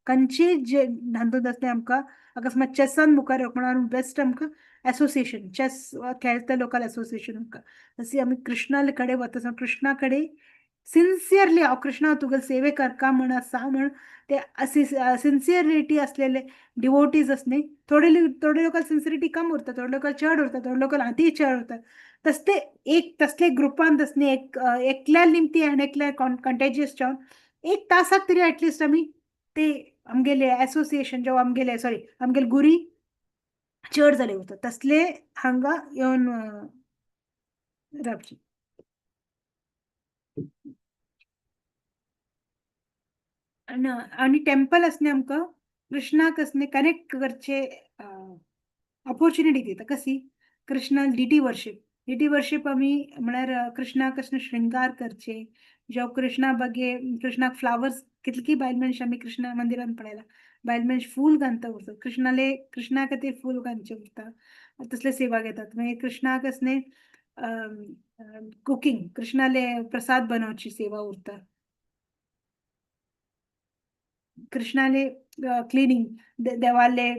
B: खंयची जे हातूंत आसलें आमकां अकस्मात चेसान मुखार येवप म्हळ्यार बेस्ट आमकां एसोसिएशन चेस खेळटा लोकल एसोसिएशन आमकां. तशी आमी कृष्णा कडेन वता, कृष्णा कडेन सिन्सियरली हांव कृष्णा तुगेले सेवे करका म्हण आसा म्हण ते सिन्सियरिटी असलेले डिवोटीज आस न्ही, थोडे थोडे लोकांक सिन्सियरिटी कम उरता, थोडे लोकांक चड उरता, थोडे लोकांक आती चड उरता. तसले एक तसले ग्रुपान तसले एक एकल्या निमती आनी एकल्या कंटेजियस जावन एक तासाक तरी एटलिस्ट आमी ते आमगेले एसोसिएशन जेव्हा आमगेले सॉरी आमगेले गुरी चड जाले उरता, तसले हांगा येवन रावची. आनी टेम्पल आसने आमकां कृष्णाक आसने कनेक्ट करचे ऑपॉर्च्युनिटी दिता. कशी Krishna dt worship, dt worship आमी म्हळ्यार कृष्णाक कशें शृंगार करचे, जावं कृष्णा बगे कृष्णाक फ्लावर्स, कितली बायल मनशां आमी कृष्णा मंदिरान पळयला बायल मनीस फूल घालता उरता, कृष्णाले कृष्णा खातीर फूल घालचे उरता, तसले सेवा घेतात. मागीर कृष्णाक आसने कुकींग, कृष्णाले प्रसाद बनवची सेवा उरता, कृष्णाले क्लिनींग देवाले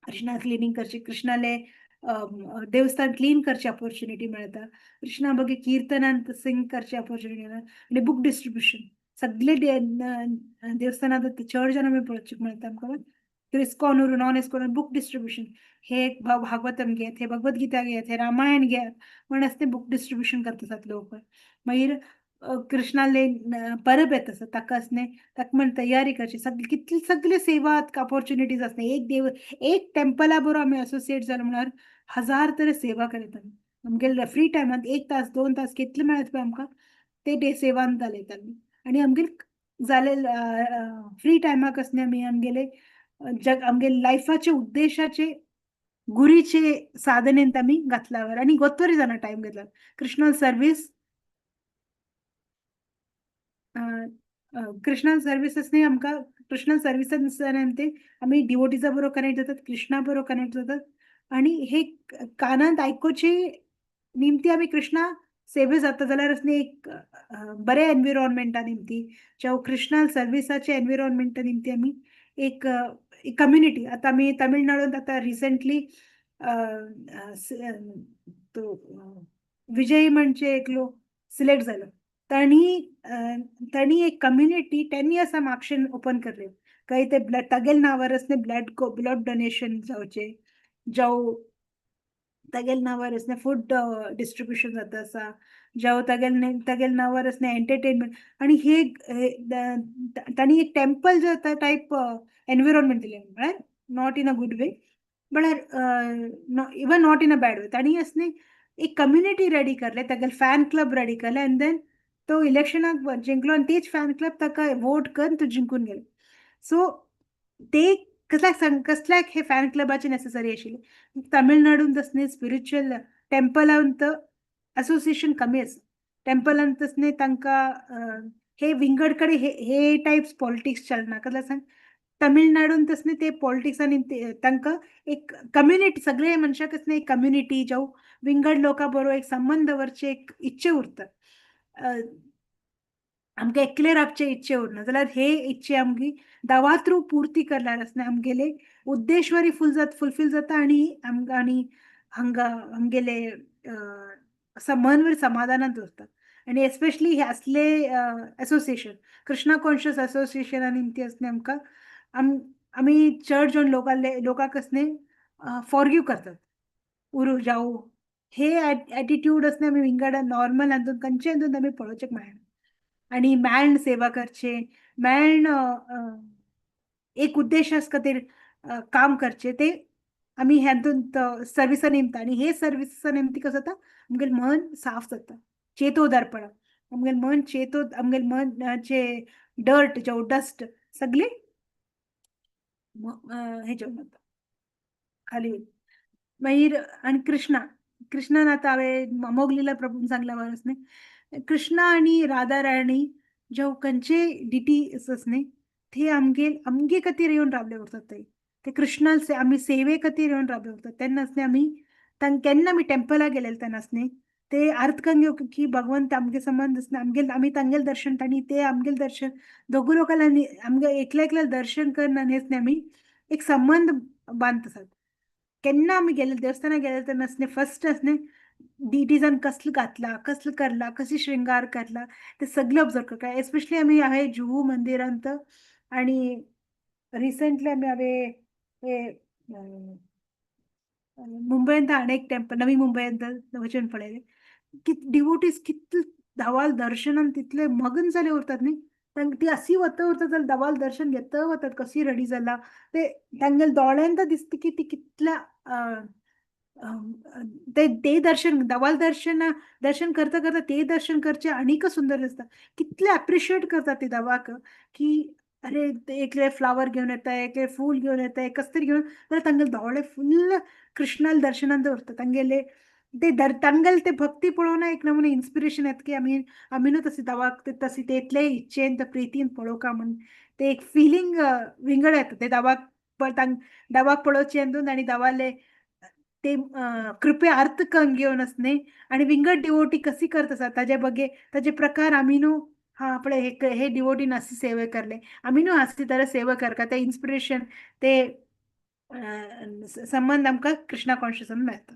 B: कृष्णा क्लिनींग करचे, कृष्णाले देवस्थान क्लीन करचे ऑपॉर्च्युनिटी मेळता, कृष्णा बगे किर्तनान सिंग करचे ऑपॉर्च्युनिटी मेळटा. आनी बूक डिस्ट्रिब्युशन सगळे देवस्थानात चड जाण आमी पळोवचें मेळटा आमकां. इस्कॉन उरूं नॉन इस्कॉन बूक डिस्ट्रिब्युशन, हे भागवतम घेत, हे भगवत गीता घेत, हे रामायण घेत म्हण आसा ते बूक डिस्ट्रिब्युशन करता आसात लोक. मागीर कृष्णाले परब येता आसा ताका आसने ताका म्हण तयारी करची, सगळी कितली सगळे सेवा ऑपॉर्च्युनिटीज आसता. एक देव एक टेम्पला बरोबर आमी एसोसिएट जाले म्हळ्यार हजार तरे सेवा करता आमगेले फ्री टायमांत, एक तास दोन तास कितले मेळत पळय आमकां ते सेवान घालयता आमी. आनी आमगेले जाले फ्री टायमाक आसने आमी आमगेले जग आमगेले लायफाचे उद्देशाचे गुरीचे साधनेंत आमी घातल्यावर आनी गोत्वरी जाणा टायम घेतला. कृष्णा सर्वीस, कृष्णा सर्विसेस न्ही आमकां कृष्णा सर्विसान ते आमी डिवोटीजा बरोबर कनेक्ट जातात, कृष्णा बरोबर कनेक्ट जातात आनी हे कानांत आयकुची निमती आमी कृष्णा सेवे जाता जाल्यार न्ही एक बरें एनविरोनमेंटा निमती जावं कृष्णा सर्विसाचे एनविरोनमेंटा निमती आमी एक कम्युनिटी. आतां आमी तमिळनाडूंत आतां रिसेंटली तो विजय म्हणजे एकलो सिलेक्ट जालो, ताणी ताणी एक कम्युनिटी 10 इयर्सा मागशेन ओपन करले, काही ते ब्लड तागेल नांवार आसने ब्लड ब्लड डोनेशन जावचे, जावं तागेल नांवार आसने फूड डिस्ट्रिब्युशन जाता आसा, जावं तागेल तागेल नांवार आसने एंटरटेनमेंट. आनी हे ताणी एक टेम्पल जे टायप एनविरोनमेंट दिलें, म्हळ्यार not in a good way म्हळ्यार even not in a bad way, ताणी आसने एक कम्युनिटी रेडी करले, तागेल फॅन क्लब रेडी करले आनी देन तो इलेक्शनाक जिंकलो आनी तेच फॅन क्लब ताका वोट करून तो जिंकून गेलो. सो ते कसल्याक सांग कसल्याक हे फॅन क्लबाचे नेसेसरी आशिल्ले. तमिळनाडूंत तसले स्पिरिच्युअल टेम्पलांत असोसिएशन कमी आसा, टेम्पलांत तसले तांकां हे विंगड कडेन हे हे टायप्स पॉलिटिक्स चलना. कसल्याक सांग तमिळनाडूंत तसले ते पॉलिटिक्स आनी तांकां एक कम्युनिटी सगळे मनशाक आसने एक कम्युनिटी जावं विंगड लोकां बरोबर एक संबंद दवरचे एक इच्छे उरता, आमकां एकले रावचे इच्छे उरना जाल्यार हे इच्छे आमची देवा थ्रू पुर्ती करल्यार आसना आमगेले उद्देश्वरी फुल जात फुलफील जाता आनी आमकां आनी हांगा आमगेले मनवर समाधानांत उरता. आनी एस्पेशली हे असले एसोसिएशन कृष्णा कॉन्शियस एसोसिएशन आनी ती आसने आमकां आमी चड जावन लोकांले लोकांक आसने फॉरगीव करतात उरूं जावं हे एटिट्यूड आसने आमी विंगड नॉर्मल हातूंत खंयचे हातूंत आमी पळोवचेक मेळना. आनी मेळन सेवा करचे, मेळन एक उद्देशा खातीर काम करचे ते आमी हेतून सर्विसा निमता आनी हे सर्विसा निमती कसो जाता, आमगेलें मन साफ जाता. चेतो दर्पण, आमगेलें मन चेतो, आमगेलें मन जे डर्ट जावं डस्ट सगळें हेजें जाता खाली. मागीर आनी कृष्णा, कृष्णान आतां हांवें अमोघ प्रभून सांगला वरस न्ही, कृष्णा आनी राधा राणी ज्यो खंयचे डिटी आसात न्ही, ते आमगे आमगे खातीर येवन रावले उरतात. ते ते कृष्णा आमी सेवे खातीर येवन रावले उरतात. तेन्नाच न्ही आमी केन्ना आमी टेम्पला गेलेले तेन्नाच न्ही ते अर्थ करून घेवंक की भगवंत आमगे संबंद आसना, आमगे आमी तांगेलें दर्शन आनी ते आमगेलें दर्शन, दोगूय लोकांनी आमगे एकल्या एकल्या दर्शन करना न्ही आमी एक संबंद बांदत आसात. केन्ना आमी गेले देवस्थानाक गेले तेन्ना न्ही फर्स्ट न्ही डिटीजान कसलें घातलां, कसलें करलां, कशी शृंगार करला ते सगळें ऑब्जर्व करता. एस्पेशली आमी हांवें जुहू मंदिरांत आनी रिसंटली आमी हांवें हे मुंबयंत आनी एक टेम्पल नवी मुंबयंत वचून पळयलें की डिवोटीज कितले धवाल दर्शनान तितले मग्न जाले उरतात न्ही. ती अशी वता उरता जाल्यार धवाल दर्शन घेता वतात, कशी रेडी जाला ते तांगेल्या दोळ्यांत दिसता की ती कितल्या ते ते दर्शन धवाल दर्शन दर्शन करता करता ते दर्शन करचे आनीक सुंदर दिसता. कितले एप्रिशिएट करतात ते देवाक की अरे एकले फ्लावर घेवन येता, एकले फूल घेवन येता, कसले तरी घेवन, जाल्यार तांगेले दोळे फुल्ल कृष्णाल दर्शनान दवरता. तांगेले ते तांगेले ते भक्ती पळोवन एक नमुने इन्स्पिरेशन येता की आमी आमी न्हू तशी देवाक तशी ते इच्छेन ते प्रितीन पळोवका म्हूण ते एक फिलींग विंगड येता. ते देवाक देवाक पळोवचे अंदून आनी देवाले ते कृपे अर्थ करून घेवन आस न्ही आनी विंगड डिवोटी कशी करता आसा ताजे बगे ताजे प्रकार आमी न्हू हा पळय हे हे डिवोटीन अशी सेवा करले, आमी न्हू अशी तरा सेवा करका, ते इन्स्पिरेशन ते संबंद आमकां कृष्णा कॉन्शियसान मेळता,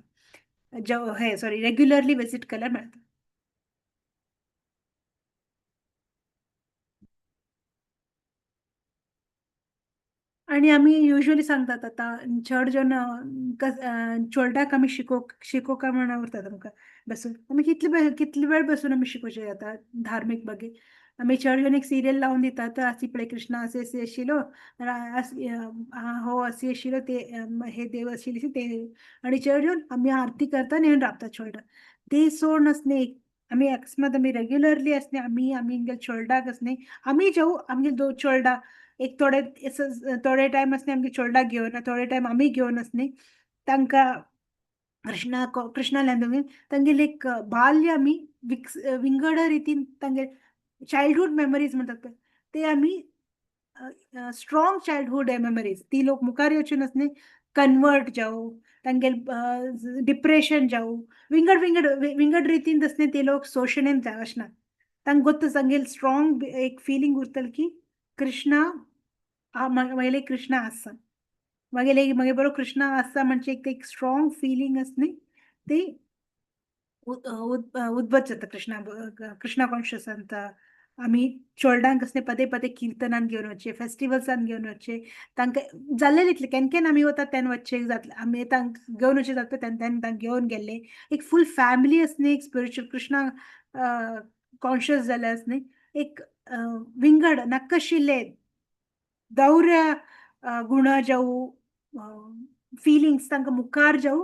B: हे सॉरी रेग्युलरली विजीट केल्यार मेळता. आनी आमी युजली सांगतात आतां चड जण चोडडाक आमी शिकोवका म्हण उरतात आमकां बसून आमी कितले कितले वेळ बसून आमी शिकोवचें जाता धार्मीक बागे. आमी चड जण एक सिरियल लावन दितात, अशी पळय कृष्णा असे असे आशिल्लो, हो अशी आशिल्लो, ते हे देव आशिल्ले ते, आनी चड जण आमी आरती करता आनी रावता चोडडा. ते सोड आसले आमी अकस्मात आमी रेग्युलरली आसले आमी आमी आमगे चोडडाक आसले आमी जेव आमगे दो चोडडा एक थोडे थोडे टायम आसले आमगे चोडडाक घेवन थोडे टायम आमी घेवन आसले तांकां कृष्णा कृष्णा तांगेले एक बाल्य आमी विंगड रितीन तांगे चायल्डहूड मेमरीज म्हणतात ते आमी स्ट्रॉंग चायल्डहूड मेमरीज ती लोक मुखार येवचे आसले कन्वर्ट जावं तांगेले डिप्रेशन जावं विंगड विंगड विंगड रितीन तसले ते लोक शोशणेन वचना. तांकां गोत्त तांगेले स्ट्रॉंग एक फिलींग उरतले की कृष्णा म्हगेले कृष्णा आसा, म्हगेले म्हगे बरोबर कृष्णा आसा, म्हणजे एक स्ट्रॉंग फिलींग आसा न्ही ती उद्भत जाता कृष्णा कृष्णा कॉन्शियसांत. आमी चोडडांक कसले पदे पदे किर्तनान घेवन वचचे, फेस्टिवल्सान घेवन वचचे, तांकां जाल्ले तितले केन्ना केन्ना आमी वतात तेन्ना वचचे जातले आमी तांकां घेवन वचचे जाता तेन्ना तेन्ना तांकां घेवन गेल्ले एक फूल फॅमिली आसा न्ही एक स्पिरिच्युअल कृष्णा कॉन्शियस जाल्ले आसा न्ही एक विंगड नाकाशिल्ले दौर्य गुण जावं फिलिंग्स तांकां मुखार जावं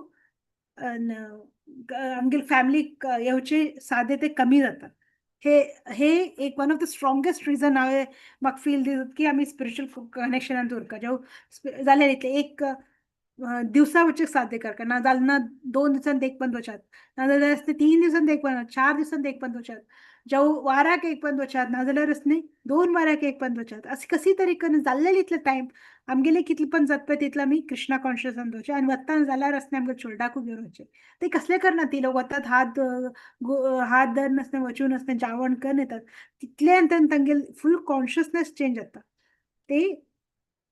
B: आमगेले फॅमिलीक येवचे सादे ते कमी जाता. हे हे एक one of the strongest reason हांवें म्हाका फील दिसता की आमी स्पिरिच्युअल कनेक्शनान दवरता जावं जाल्यार इतलें एक दिवसा वचूंक साध्य करता ना जाल्यार ना 2 दिवसान एक पण वचात, ना जाल्यार 3 दिवसान एक पण, 4 दिवसान एक पण वचात, जावं वाराक एक पण वचात, ना जाल्यार न्ही 2 वाराक एक पण वचात, अशें कशी तरी करून जाल्ले तितले टायम आमगेले कितले पण जाता पळय तितले आमी कृष्णा कॉन्शियसान दवरचें आनी वतना जाल्यार आसना आमकां चोडडाकूय घेवन वचचें. ते कसलें करना ती लोक वतात हात हात धर नासतना वचून आसतना जेवण करून येतात तितले तांगेले फूल कॉन्शियसनेस चेंज जाता ते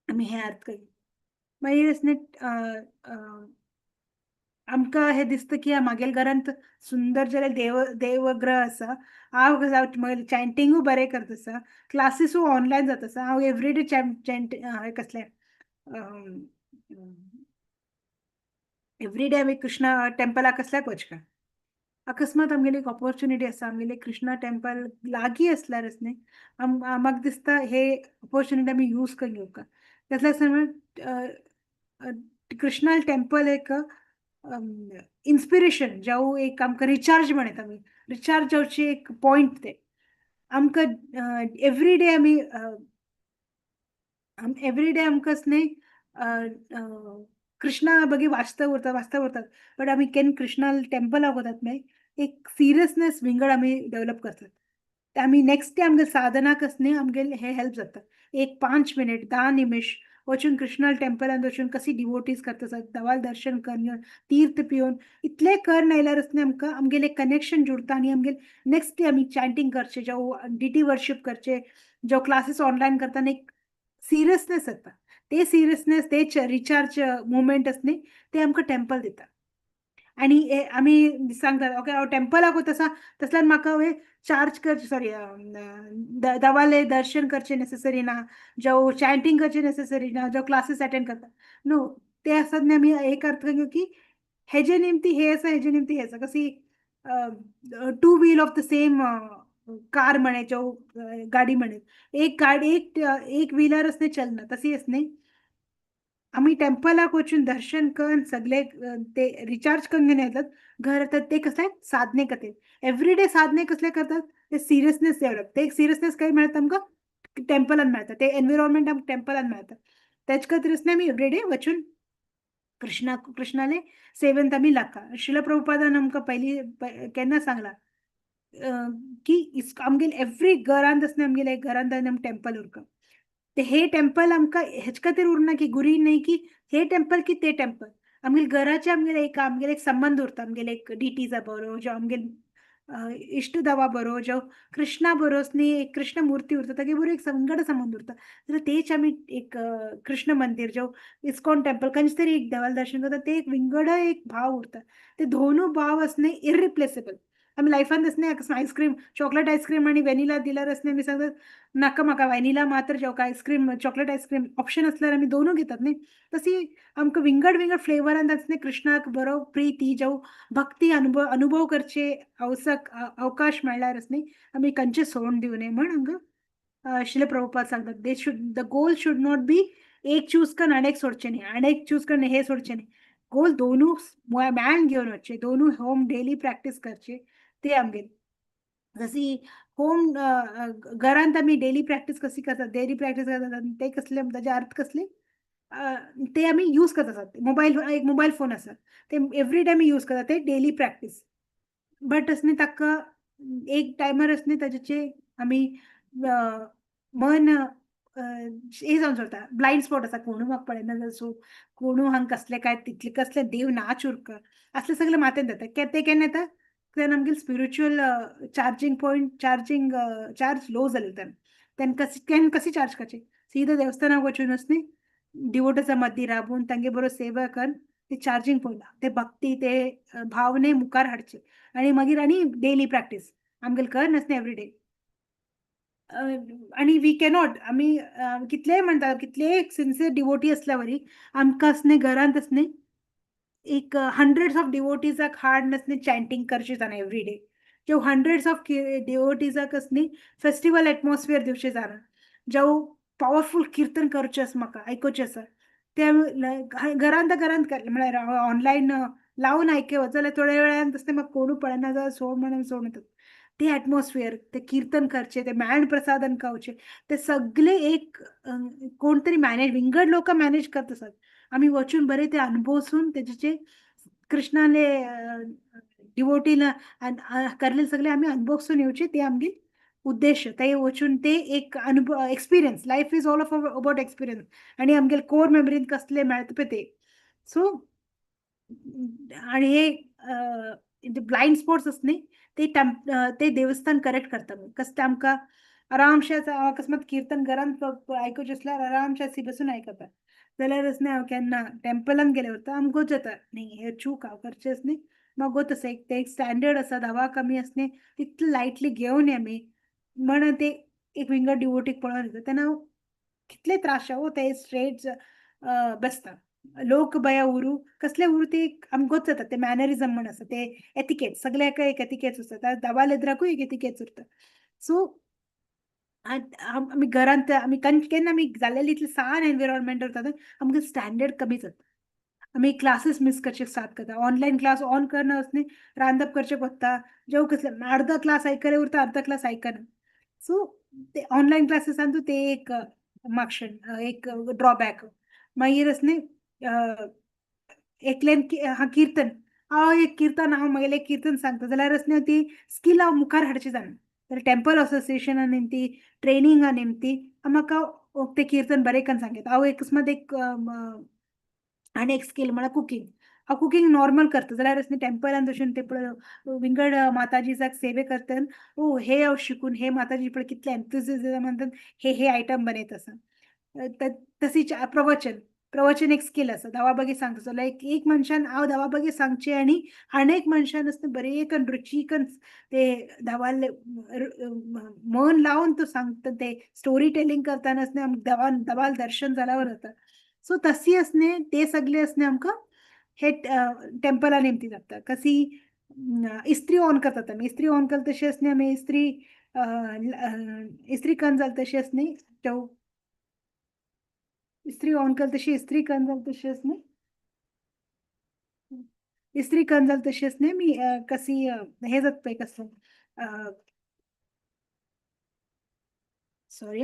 B: आमी हे अर्थ करी. मागीर आसने आमकां हें दिसता की म्हागेले घरांत सुंदर जाल्यार देवग्रह आसा, हांव मागीर चॅन्टिंगूय बरें करता आसा, क्लासीसूय ऑनलायन जाता आसा, हांव एवरीडे चॅन्ट कसलें एवरीडे आमी कृष्णा टेम्पलाक कसल्याक वचका. अकस्मात आमगेली एक ऑपॉर्च्युनिटी आसा, आमगेले कृष्णा टेम्पल लागीं आसल्यार न्ही म्हाका दिसता हे ऑपॉर्च्युनिटी आमी यूज करून घेवका. कसलें आसा कृष्णाल टेम्पल एक इन्स्पिरेशन जावं, एक आमकां रिचार्ज म्हणटा आमी, रिचार्ज जावची एक पॉयंट. ते आमकां एवरी डे आमी एवरी डे आमकां न्ही कृष्णा बगी वाचता उरता, वाचता उरतात, बट आमी केन्ना कृष्णा टेम्पलाक वतात न्ही, एक सिरियसनेस विंगड आमी डेवलप करतात. ते आमी नेक्स्ट डे आमगे साधनाक न्ही आमगे हे हेल्प जाता. एक 5 मिनिट, 10 निमिश वचून कृष्णा टेम्पलान वचून कशी डिवोटीज करता, देवाल दर्शन करून, तीर्थ पिवन, इतले कर आयल्यारच न्ही आमकां आमगेलें कनेक्शन जुडता आनी आमगे नेक्स्ट डे आमी चॅन्टींग करचे जावं डिटी वर्शिप करचे जावं क्लासीस ऑनलायन करतना एक सिरियसनेस येता. ते सिरियसनेस, ते रिचार्ज मुमेंट न्ही, ते आमकां टेम्पल दिता. आनी आमी सांगतात, ओके, हांव टेम्पलाक वता आसा तसल्यार म्हाका चार्ज करचे, सॉरी, देवाले दर्शन करचे नेसेसरी ना, जावं चॅन्टींग करचे नेसेसरी ना, जावं क्लासीस अटेंड करता. नो, ते आसात न्ही, आमी एक अर्थ की हेजे निमती हे आसा, हेजे निमती हे आसा. कशी two wheel of the same car म्हणे, जावं गाडी म्हणे, एक गाडी एक एक व्हिलारच न्ही चलना, तशी न्ही आमी टेम्पलाक वचून दर्शन करून सगळे ते रिचार्ज करून घेवन येतात घर येतात. ते कसले साधने खातीर एवरी डे साधने कसले करतात, ते सिरियसनेस डेवलप. ते सिरियसनेस खंय मेळटा आमकां? टेम्पलान मेळटा. ते एनविरोनमेंट आमकां टेम्पलान मेळटा. तेज खातीरच न्ही आमी एवरी डे वचून कृष्णा कृष्णाले सेवेंत आमी लागता. श्रील प्रभुपादान आमकां पयलीं केन्ना सांगलां की आमगेले एवरी घरांत आसना, आमगेले घरांत आमी टेम्पल उरता. ते हे टेम्पल आमकां हेच खातीर उरना की गुरी न्ही की हे टेम्पल की ते टेम्पल, आमगेले घराचे आमगेले एक संबंद उरता. आमगेले एक डिटीजा बरो जावं आमगेले इश्ट देवा बरो जावं कृष्णा बरोच न्ही एक कृष्ण मूर्ती उरता, तागे बरो एक संगड संबंद उरता. जाल्यार तेच आमी एक कृष्ण मंदीर जावं इस्कॉन टेम्पल खंयचे तरी एक देवाल दर्शन करता, ते एक विंगड एक भाव उरता. ते दोनू भाव न्ही इरिप्लेसेबल. आमी लायफान तशें न्ही, आयस्क्रीम, चॉकलेट आयस्क्रीम आनी वेनिला दिल्यार न्ही आमी सांगतात, नाका म्हाका वेनिला मात्र जेवका, ice cream, chocolate ice cream option आसल्यार आमी दोनू घेतात न्ही. तशी आमकां विंगड विंगड फ्लेवरान न्ही कृष्णाक बरो प्रिती जावं भक्ती अनुभव अनुभव करचे अवसक अवकाश मेळ्ळ्यार न्ही आमी खंयचे सोडून दिवं न्ही म्हण हांगा श्रील प्रभुपाद सांगतात. They should the goal should not be एक चूज करून आनी एक सोडचें न्ही, आनी एक चूज करून हे सोडचें न्ही. गोल दोनू मॅन घेवन वचचे, दोनू होम डेली प्रॅक्टीस करचे. ते आमगेले जशी होम घरांत आमी डेली प्रॅक्टीस कशी करतात, डेली प्रॅक्टीस करतात, ते कसले, ताजे अर्थ कसले, ते आमी यूज करत आसात. मोबायल, एक मोबायल फोन आसा, ते एवरी डे आमी यूज करतात, ते डेली प्रॅक्टीस. बट न्ही ताका एक टायमार न्ही ताजेचे आमी मन हे जावन सोडता. ब्लायंड स्पॉट आसा, कोणू म्हाका पळयना, सो कोणू हांगा कसले काय तितले कसले देव नाच उरका असले सगळे माथ्यान जाता. ते केन्ना येता? तेन्ना आमगेले spiritual charging point, charging charge low जाले तेन्ना. तेन्ना कशी, केन्ना कशी चार्ज करचे? सीधा देवस्थानाक वचूनच न्ही डिवोटाच्या मदीं राबून तांगे बरोबर सेवा कर, ते चार्जींग पॉयंट, ते भक्ती, ते भावने मुखार हाडचे आनी मागीर आनी डेली प्रॅक्टीस आमगेले कर नासतना एवरी डे. आनी we cannot, आमी कितलेय म्हणटा, कितलेय सिन्सियर डिवोटी असल्या वरी आमकां न्ही घरांत न्ही एक हंड्रेड्स ऑफ डिवोटीजाक हाड न्ही चॅन्टींग करचे जाणा एवरी डे, जावं हंड्रेड्स ऑफ डिवोटीजाक न्ही फेस्टिवल एटमॉस्फियर दिवचे जाणा, जावं पावरफूल किर्तन करचें आसा, म्हाका आयकुचें आसा, ते घरांत घरांत म्हळ्यार ऑनलायन लावन आयकत जाल्यार थोड्या वेळान तसलें म्हाका कोणू पळयना जाल्यार सोड म्हणून सोडून येतात. ते एटमॉस्फियर, ते किर्तन करचे, ते मॅण प्रसादन खावचे, ते सगळे एक कोण तरी मॅनेज, विंगड लोक मॅनेज करत आसात. आमी वचून बरे ते अनुभवसून तेजेचे कृष्णाले डिवोटीन करलेले सगळे आमी अनुभवसून येवचे, ते आमगे उद्देश. ते वचून ते एक अनुभव, experience. Life is all of about experience आणि आमगेले कोर मेमरीन कसले मेळटा पळय ते. सो आणि हे ब्लायंड स्पॉट्स आसा न्ही, ते ते देवस्थान करेक्ट करता. कसले आमकां आरामशे अकस्मात किर्तन घरांत आयकुचें आसल्यार आरामशे बसून आयकता, जाल्यार न्ही हांव केन्ना टेम्पलान गेले वता आमकां जाता न्ही हे चूक हांव करचेंच न्ही. म्हाका गोत आसा, एक ते एक स्टँडर्ड आसा, धावा कमी आसा न्ही, तितले लायटली घेवन आमी म्हण ते एक विंगड डिवोटीक पळोवन येता तेन्ना हांव कितले त्रास जावं ते स्ट्रेट बसता. लोक भया उरू, कसले उरू, ते आमकां गोत जाता. ते मॅनरिजम म्हण आसा, ते एतिकेट, सगळ्याक एक एतिकेट्स आसता, देवा लेद्राकूय एक एतिकेट्स उरता. सो आमी घरांत आमी केन्ना आमी जाल्लेली इतले सान एनविरोनमेंट उरता, आमकां स्टँडर्ड कमी जाता. आमी क्लासीस मीस करचे स्टार्ट करता. ऑनलायन क्लास ऑन करना न्ही, रांदप करचें पडटा, जेव कसलें, अर्धा क्लास आयकले उरता, अर्धा क्लास आयकना. सो ते ऑनलायन क्लासीसान तूं ते एक माक्षण, एक ड्रॉबॅक. मागीर न्ही एकल्यान हा किर्तन, हांव एक किर्तन, हांव म्हगेलें किर्तन सांगता जाल्यार न्ही ती स्कील हांव मुखार हाडची जाणा. तर टेम्पल असोसिएशना निमती, ट्रेनिंगा निमती म्हाका ते किर्तन बरें करून सांगता. हांव अकस्मात एक आनी एक स्कील म्हळ्यार कुकींग. हांव कुकींग नॉर्मल करता जाल्यार न्ही टेम्पलान वचून ते पळय विंगड माताजीचाक सेवे करता, ओ हे हांव शिकून हे माताजी पळय कितले एन्थुजियाझमान हे हे आयटम बनयत आसा. तशीच प्रवचन, प्रवचन एक स्कील आसा. धावा बगे सांगता जाल्यार एक एक मनशान हांव धावा बगे सांगचें आनी आनी एक मनशान आसता बरें करून रुचीकन ते धावाले मन लावन तो सांगता, ते स्टोरी टेलिंग करतना आसता देवान देवाल दर्शन जाल्यावर जाता. सो तशी असणे ते सगळे असणे आमकां हे टेम्पला निमती जाता. कशी इस्त्री ऑन करतात आमी, इस्त्री ऑन करता तशी असणे आमी इस्त्री इस्त्री कन जाता तशी असणे तो इस्त्री ऑन करता तशी इस्त्री कन जाता तशी असणे इस्त्री कन जाता तशी असणे मी कशी हे जाता पळय कसलें, सॉरी,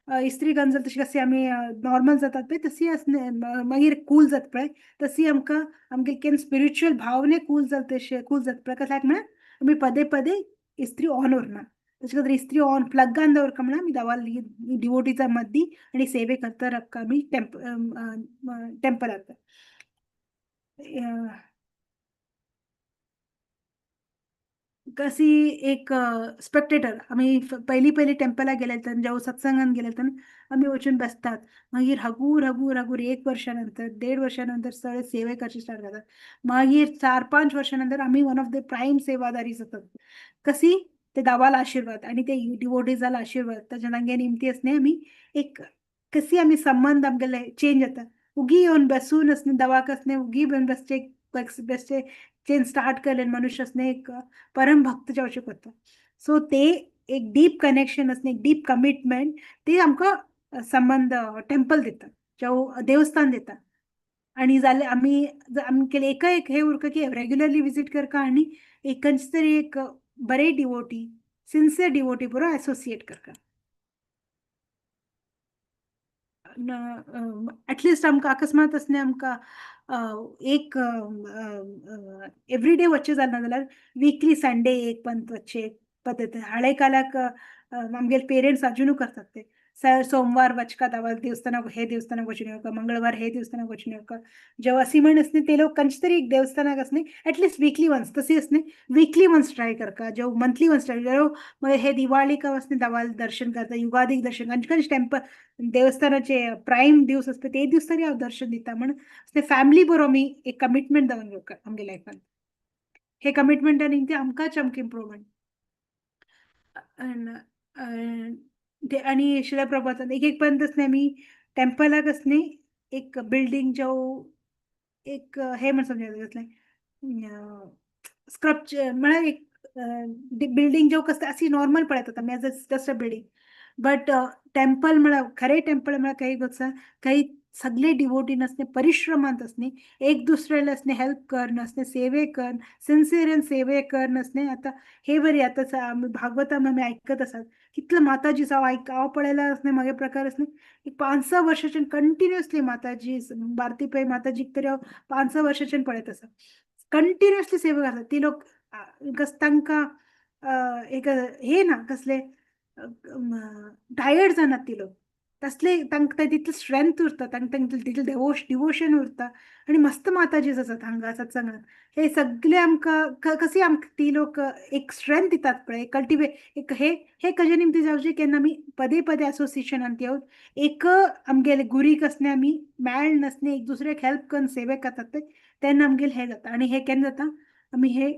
B: इस्त्री कन जाता तशी कशी आमी नॉर्मल जातात पळय तशी असणे मागीर कूल जाता पळय तशी आमकां आमगे केन्ना स्पिरिच्युअल भावने कूल जाता तशें कूल जाता पळय. कसल्याक म्हळ्यार आमी पदे पदे इस्त्री ऑन उरना. तशें खातीर इस्त्री ऑन प्लगान दवरका म्हळ्यार आमी देवाल डिवोटीजा मद्दी आनी सेवे करता राबका आमी टेम्पलाक. कशी एक स्पेक्टेटर आमी पयलीं पयलीं टेम्पलाक गेले तेन्ना, जेव्हा सत्संगान गेले तेन्ना आमी वचून बसतात. मागीर हगूर हगूर हगूर एक वर्षा नंतर, 1.5 वर्षा नंतर सगळे सेवे करचे स्टार्ट करतात. मागीर 4-5 वर्षा नंतर आमी वन ऑफ the prime सेवादारी जातात. कशी ते देवाला आशीर्वाद आणि ते डिवोटीजाला आशीर्वाद ताच्या तांगे निमती असणे आमी एक कशी आमी संबंध आमगेले चेंज जाता. उगी येवन बसून असणे दवाक असणे उगी येवन बसचे बसचे चेंज स्टार्ट केले मनुष्य असणे एक परम भक्त जावचे पडटा. सो ते एक डीप कनेक्शन असणे, एक डीप कमिटमेंट ते आमकां संबंध टेम्पल दिता, जावं देवस्थान दिता. आनी जाल्यार आमी आमगेले एका एक हे उरका की रेग्युलरली विजीट करता आनी एक खंयचे तरी एक बरे डिवोटी, सिन्सियर डिवोटी बरोबर एसोसिएट करता. एटलिस्ट आमकां अकस्मात असणे आमकां एक एवरीडे वच्चें जालें ना जाल्यार विकली संडे एक पंत वच्चें पद्दत. हळे काळाक आमगेले पेरंट्स अजुनूय करतात ते. सोमवार वचका देवा देवस्थानाक, हे देवस्थानाक वचून येवका, मंगळवार हे देवस्थानाक वचून येवका. जेव्हा अशी म्हण असणे ते लोक खंयचे तरी एक देवस्थानाक असणे एटलिस्ट विकली वन्स तशी असणे विकली वन्स ट्राय करका, जेव्हा मंथली वन्स ट्राय जेव्हा मग हे दिवाळीक असणे देवाल दर्शन करता, युगादीक दर्शन, खंयचे खंयचे टेम्पल देवस्थानाचे प्रायम दिवस आसता ते दिवस तरी हांव दर्शन दिता म्हण ते फॅमिली बरोबर आमी एक कमिटमेंट दवरून घेवका आमगे लायफान. हे कमिटमेंटान ते आमकांच आमकां इम्प्रुवमेंट. आणि शिला प्रभातान एक एक पर्यंत असणे आमी टेम्पलाक असणे एक बिल्डींग जो एक हे म्हण समजा कसलें स्क्रप्चर म्हळ्यार एक बिल्डींग जो कसलें अशी नॉर्मल पळयतात आमी as a just a building, but temple म्हळ्यार खरें टेम्पल म्हळ्यार काही गोसा काही सगळे डिवोटी असणे परिश्रमांत असणे एक दुसऱ्याला असणे हेल्प करून असणे सेवे करून सिन्सियर सेवे करून असणे. आता हे बरी आता आमी भागवतम आमी ऐकत आसात कितले माताजी हांव आयक हांव पळयला असणे मागे प्रकार असणे एक 5-6 वर्षाच्यान कंटिन्युअसली माताजी भारती पै माताजीक तरी हांव 5-6 वर्षाच्यान पळयत आसा कंटिन्युअसली सेवा करतात ती लोक. तांकां एक हे ना कसले टायर्ड जानात ती लोक, तसले तांकां तितले स्ट्रेंथ उरता, तांकां तितलें डिवोशन उरता आनी मस्त माताजीस आसात हांगा सत्संगात. हे सगळे आमकां कशी आमकां ती लोक एक स्ट्रेंथ दितात पळय, कल्टिवेट एक हे हे कजे निमती जावचे केन्ना आमी पदे पदे एसोसिएशनांत येवन एक आमगेले गुरीक आसने आमी मेळ नासने एक दुसऱ्याक हेल्प करून सेवे करतात ते तेन्ना आमगेले हे जाता. आनी हे केन्ना जाता आमी हे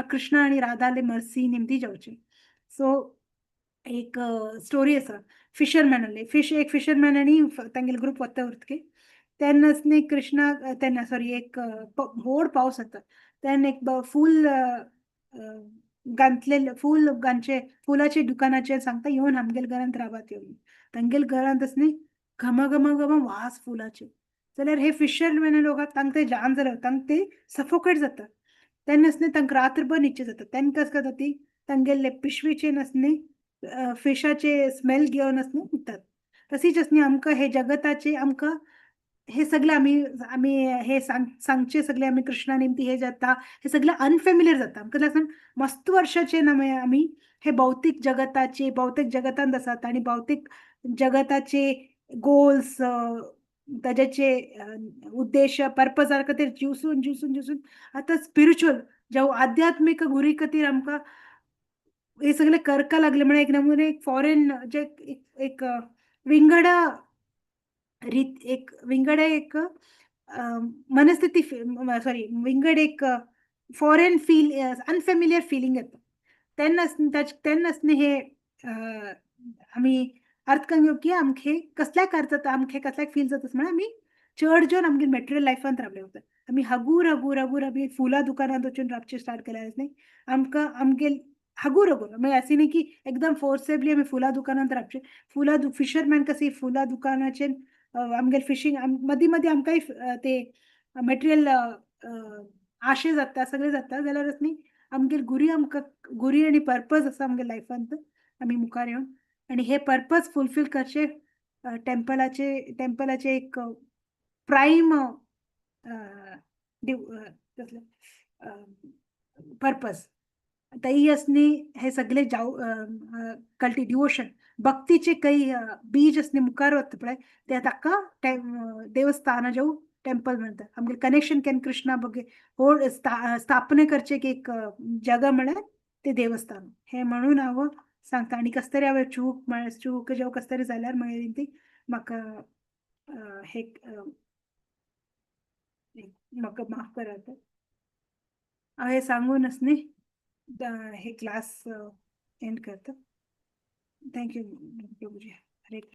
B: कृष्णा आनी राधाले मर्सी निमती जावचे. सो एक स्टोरी आसा फिशरमॅनाली, फिश एक फिशरमॅन आनी तांगेले ग्रूप वता उरतकीर तेन्नाच न्ही कृष्णा तेन्ना सॉरी एक व्हड पावस येता तेन्ना एक फूल घातलेले फूल घालचे फुलाचे दुकानाचेर सांगता येवन आमगेले घरांत रावात येवन. तांगेले घरांत न्ही घमा घमा घमा वास फुलाचे. जाल्यार हे फिशरमॅन लोक आहा तांकां ते जान जाल्यार तांकां ते सफोकेट जाता. तेन्ना न्ही तांकां रात्रभर न्हिदचें जाता. तेन्ना कशें करता ती तांगेले पिशवीचे न्ही फिशाचे स्मेल घेवन न्ही न्हिदतात. तशीच न्ही आमकां हे जगताचे आमकां हे सगळे आमी आमी हे सांगचे सगळे आमी कृष्णा निमती हे जाता, हे सगळे अनफेमिलियर जाता आमकां. सांग मस्त वर्षाचे ना आमी हे भौतीक जगताचे भौतीक जगतांत आसात आणि भौतीक जगताचे गोल्स, ताज्याचे उद्देश, पर्पजा खातीर जिवसून जिवसून जिवसून आतां स्पिरिच्युअल जावं आध्यात्मीक गुरी खातीर आमकां हे सगळे करका लागले. म्हळ्यार एक नमुने एक फॉरेन जे एक एक विंगड रीत, एक विंगड एक मनस्थिती, सॉरी, विंगड एक फॉरेन फील, अनफेमिलियर फिलिंग येता. तेन्ना तेन्नाच न्ही हे आमी अर्थ करून घेवप की आमकां कसल्याक अर्थ जाता, आमकां कसल्याक फील जाता. म्हळ्यार आमी चड जेवन आमगे मटेरियल लायफांत रावले वता. आमी हगूर हगूर हगूर आमी फुलां दुकानांत वचून रावचे स्टार्ट केल्यार न्ही आमकां आमगे हगूर हगूर. मागीर अशें न्ही की एकदम फोर्सेबली आमी फुलां दुकानांत रावचे. फुलां फिशरमॅन कशी फुलां दुकानाचेर आमगेले फिशींग मदीं मदीं आमकांय ते मटेरियल आशे जाता, सगळें जाता. जाल्यार न्ही आमगेर गुरी, आमकां गुरी आनी पर्पज आसा आमगे लायफांत. आमी मुखार येवन आनी हे पर्पज फुलफील करचे टेम्पलाचे टेम्पलाचे एक प्रायम कसलें पर्पज तई असणे. हे सगळे जाव कल्टी डिवोशन भक्तीचे काही बीज असणे मुखार वता पळय, ते ताका देवस्थान जावं टेम्पल म्हणटा. आमगे कनेक्शन can Krishna बगे होड स्थापने करचे एक जगा म्हळ्यार ते देवस्थान हे म्हणून हांव सांगता. आनी कस तरी हांवें चूक म्हळ्यार चूक जावं कस तरी जाल्यार मागीर ती म्हाका हे म्हाका माफ करात. हांव हे सांगूनच न्ही हे क्लास एंड करता. Thank you Prabhuji. Hare.